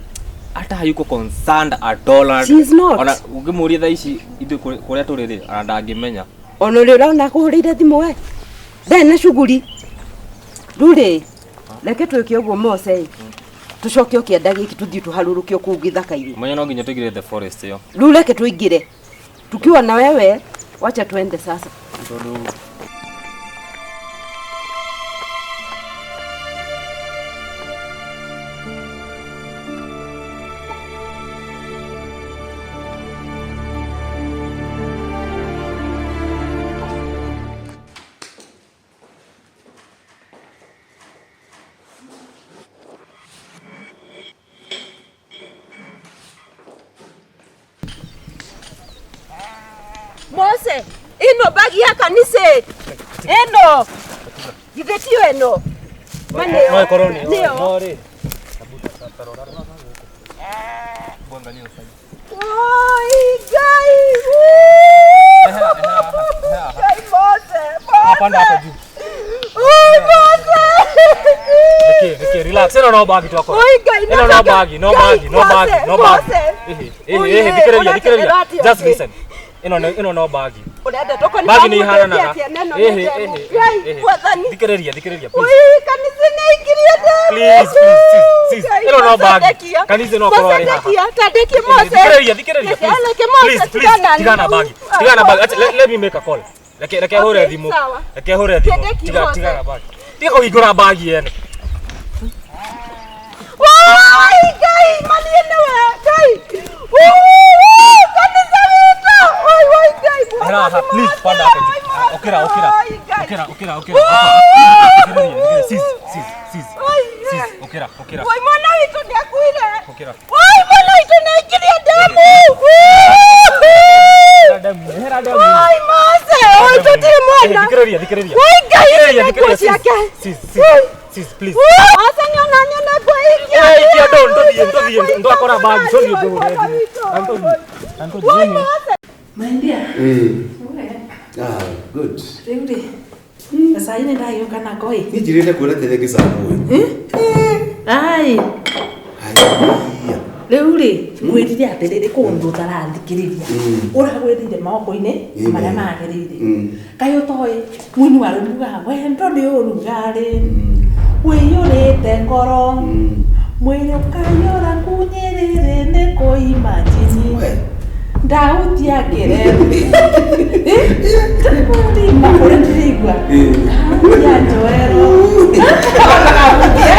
hata hayuko concerned at all. She is not. Ona ũngĩmũria thaa ici ithuĩ kũrĩa tũrĩ rĩ, ona ndangĩmenya. Ona ũrĩa ũrona akũhũrĩire thimũ we ndarĩ na shughuli. Rĩu rĩ, reke twĩke ũguo Mose, tũcoke o kĩanda gĩkĩ tũthiĩ tũharũrũke o kũu gĩthaka-inĩ. Menya no nginya tũingĩre the forest ĩyo. Rĩu reke tũingĩre tukiwa na wewe, wacha tuende sasa. Tondũ Mose, ĩno bagi ya kanitha ĩno githĩ tiyo ĩno? Ma nĩyo. No ĩkorwo nĩyo. Nĩyo. No rĩ. Oi, Ngai, wuu! Ngai, Mose, Mose. Panda hapo juu. Oi, Mose. Niki, niki, relax. Ĩno no bagi twakora. Oi, Ngai, Ĩno no bagi, no Ngai, bagi, no bagi, no bagi. Mose. Ehe, ehe, Oi, ehe, thikĩrĩria, thikĩrĩria. ũratĩ Just atĩ? listen. Ĩno ĩno no bagi. Ũrenda tũkoni Bagi nĩ ihananaga. Ehe, Ehe, ehe, Ngai, ehe. mwathani. Thikĩrĩria, thikĩrĩria, please. Oi, kanitha nĩ aingĩria ndemu. Please, please, sis, sis. Ngai, Ĩno no Mose, bagi. ndekia. Kanitha no akorwo Mose, arĩ haha. ndekia, ta ndekie, Mose. Thikĩrĩria, thikĩrĩria, Reke, please. reke, Mose, Please, please, tigana tigana na bagi. rĩu. Tigana bagi. Acha, let me make a call. Reke reke hũre Okay, thimũ. sawa. Reke hũre thimũ. Ndekie, Tiga Mose. tigana bagi. Tiga kũhingũra bagi yene. Woi, Ngai, manie nĩwe, Ngai. Wuu, kanitha witũ. Oi, oi, Ngai, Hera haha, please, panda hapo juu. Okera, okera. Oi, Ngai. Okera, okera, okera. Thikĩrĩria, thikĩrĩria. Sis, sis, sis. Oi, Sis, okera, okera. Oi, mwana witũ nĩakuire. Okera. Oi, mwana witũ nĩaingĩria ndemu. Hera ndemu. Oi, Mose, oi, tũtirĩ mwana. Thikĩrĩria, thikĩrĩria. Oi, Ngai, Thikĩrĩria, nĩ nguo thikĩrĩria, sis. ciake. Sis, sis, sis, please. Mose, nĩona nĩona nguo ikia. Eh, ikia ndo ndũthiĩ, ndũthiĩ, ndwakora bagi, tũthiĩ ngũhũre thimũ. Antũthiĩ, antũthiĩ. Maindia. Eh. Ah, good. Rĩu rĩ, gacai nĩ ndagĩũka nako ĩ. Niĩ njirĩte kuona tene ngĩcambwo. Ai, Haiya. rĩu rĩ, ngwĩrire atĩrĩrĩ kũndũ ũtarathikĩrĩria. Ũragwĩrire moko-inĩ Amen. marĩa magĩrĩire. Mm. Kaĩ ũtoĩ mũini wa rũmuga wendo nĩ ũrugarĩ wĩiyũrĩte ngoro mwĩrĩ ũkaiyũra ngunyĩrĩrĩ nĩ kũimajini We. ndautia kĩrembi ndĩkũrima ũrĩa ndĩraigua kautia njoero. Kautia.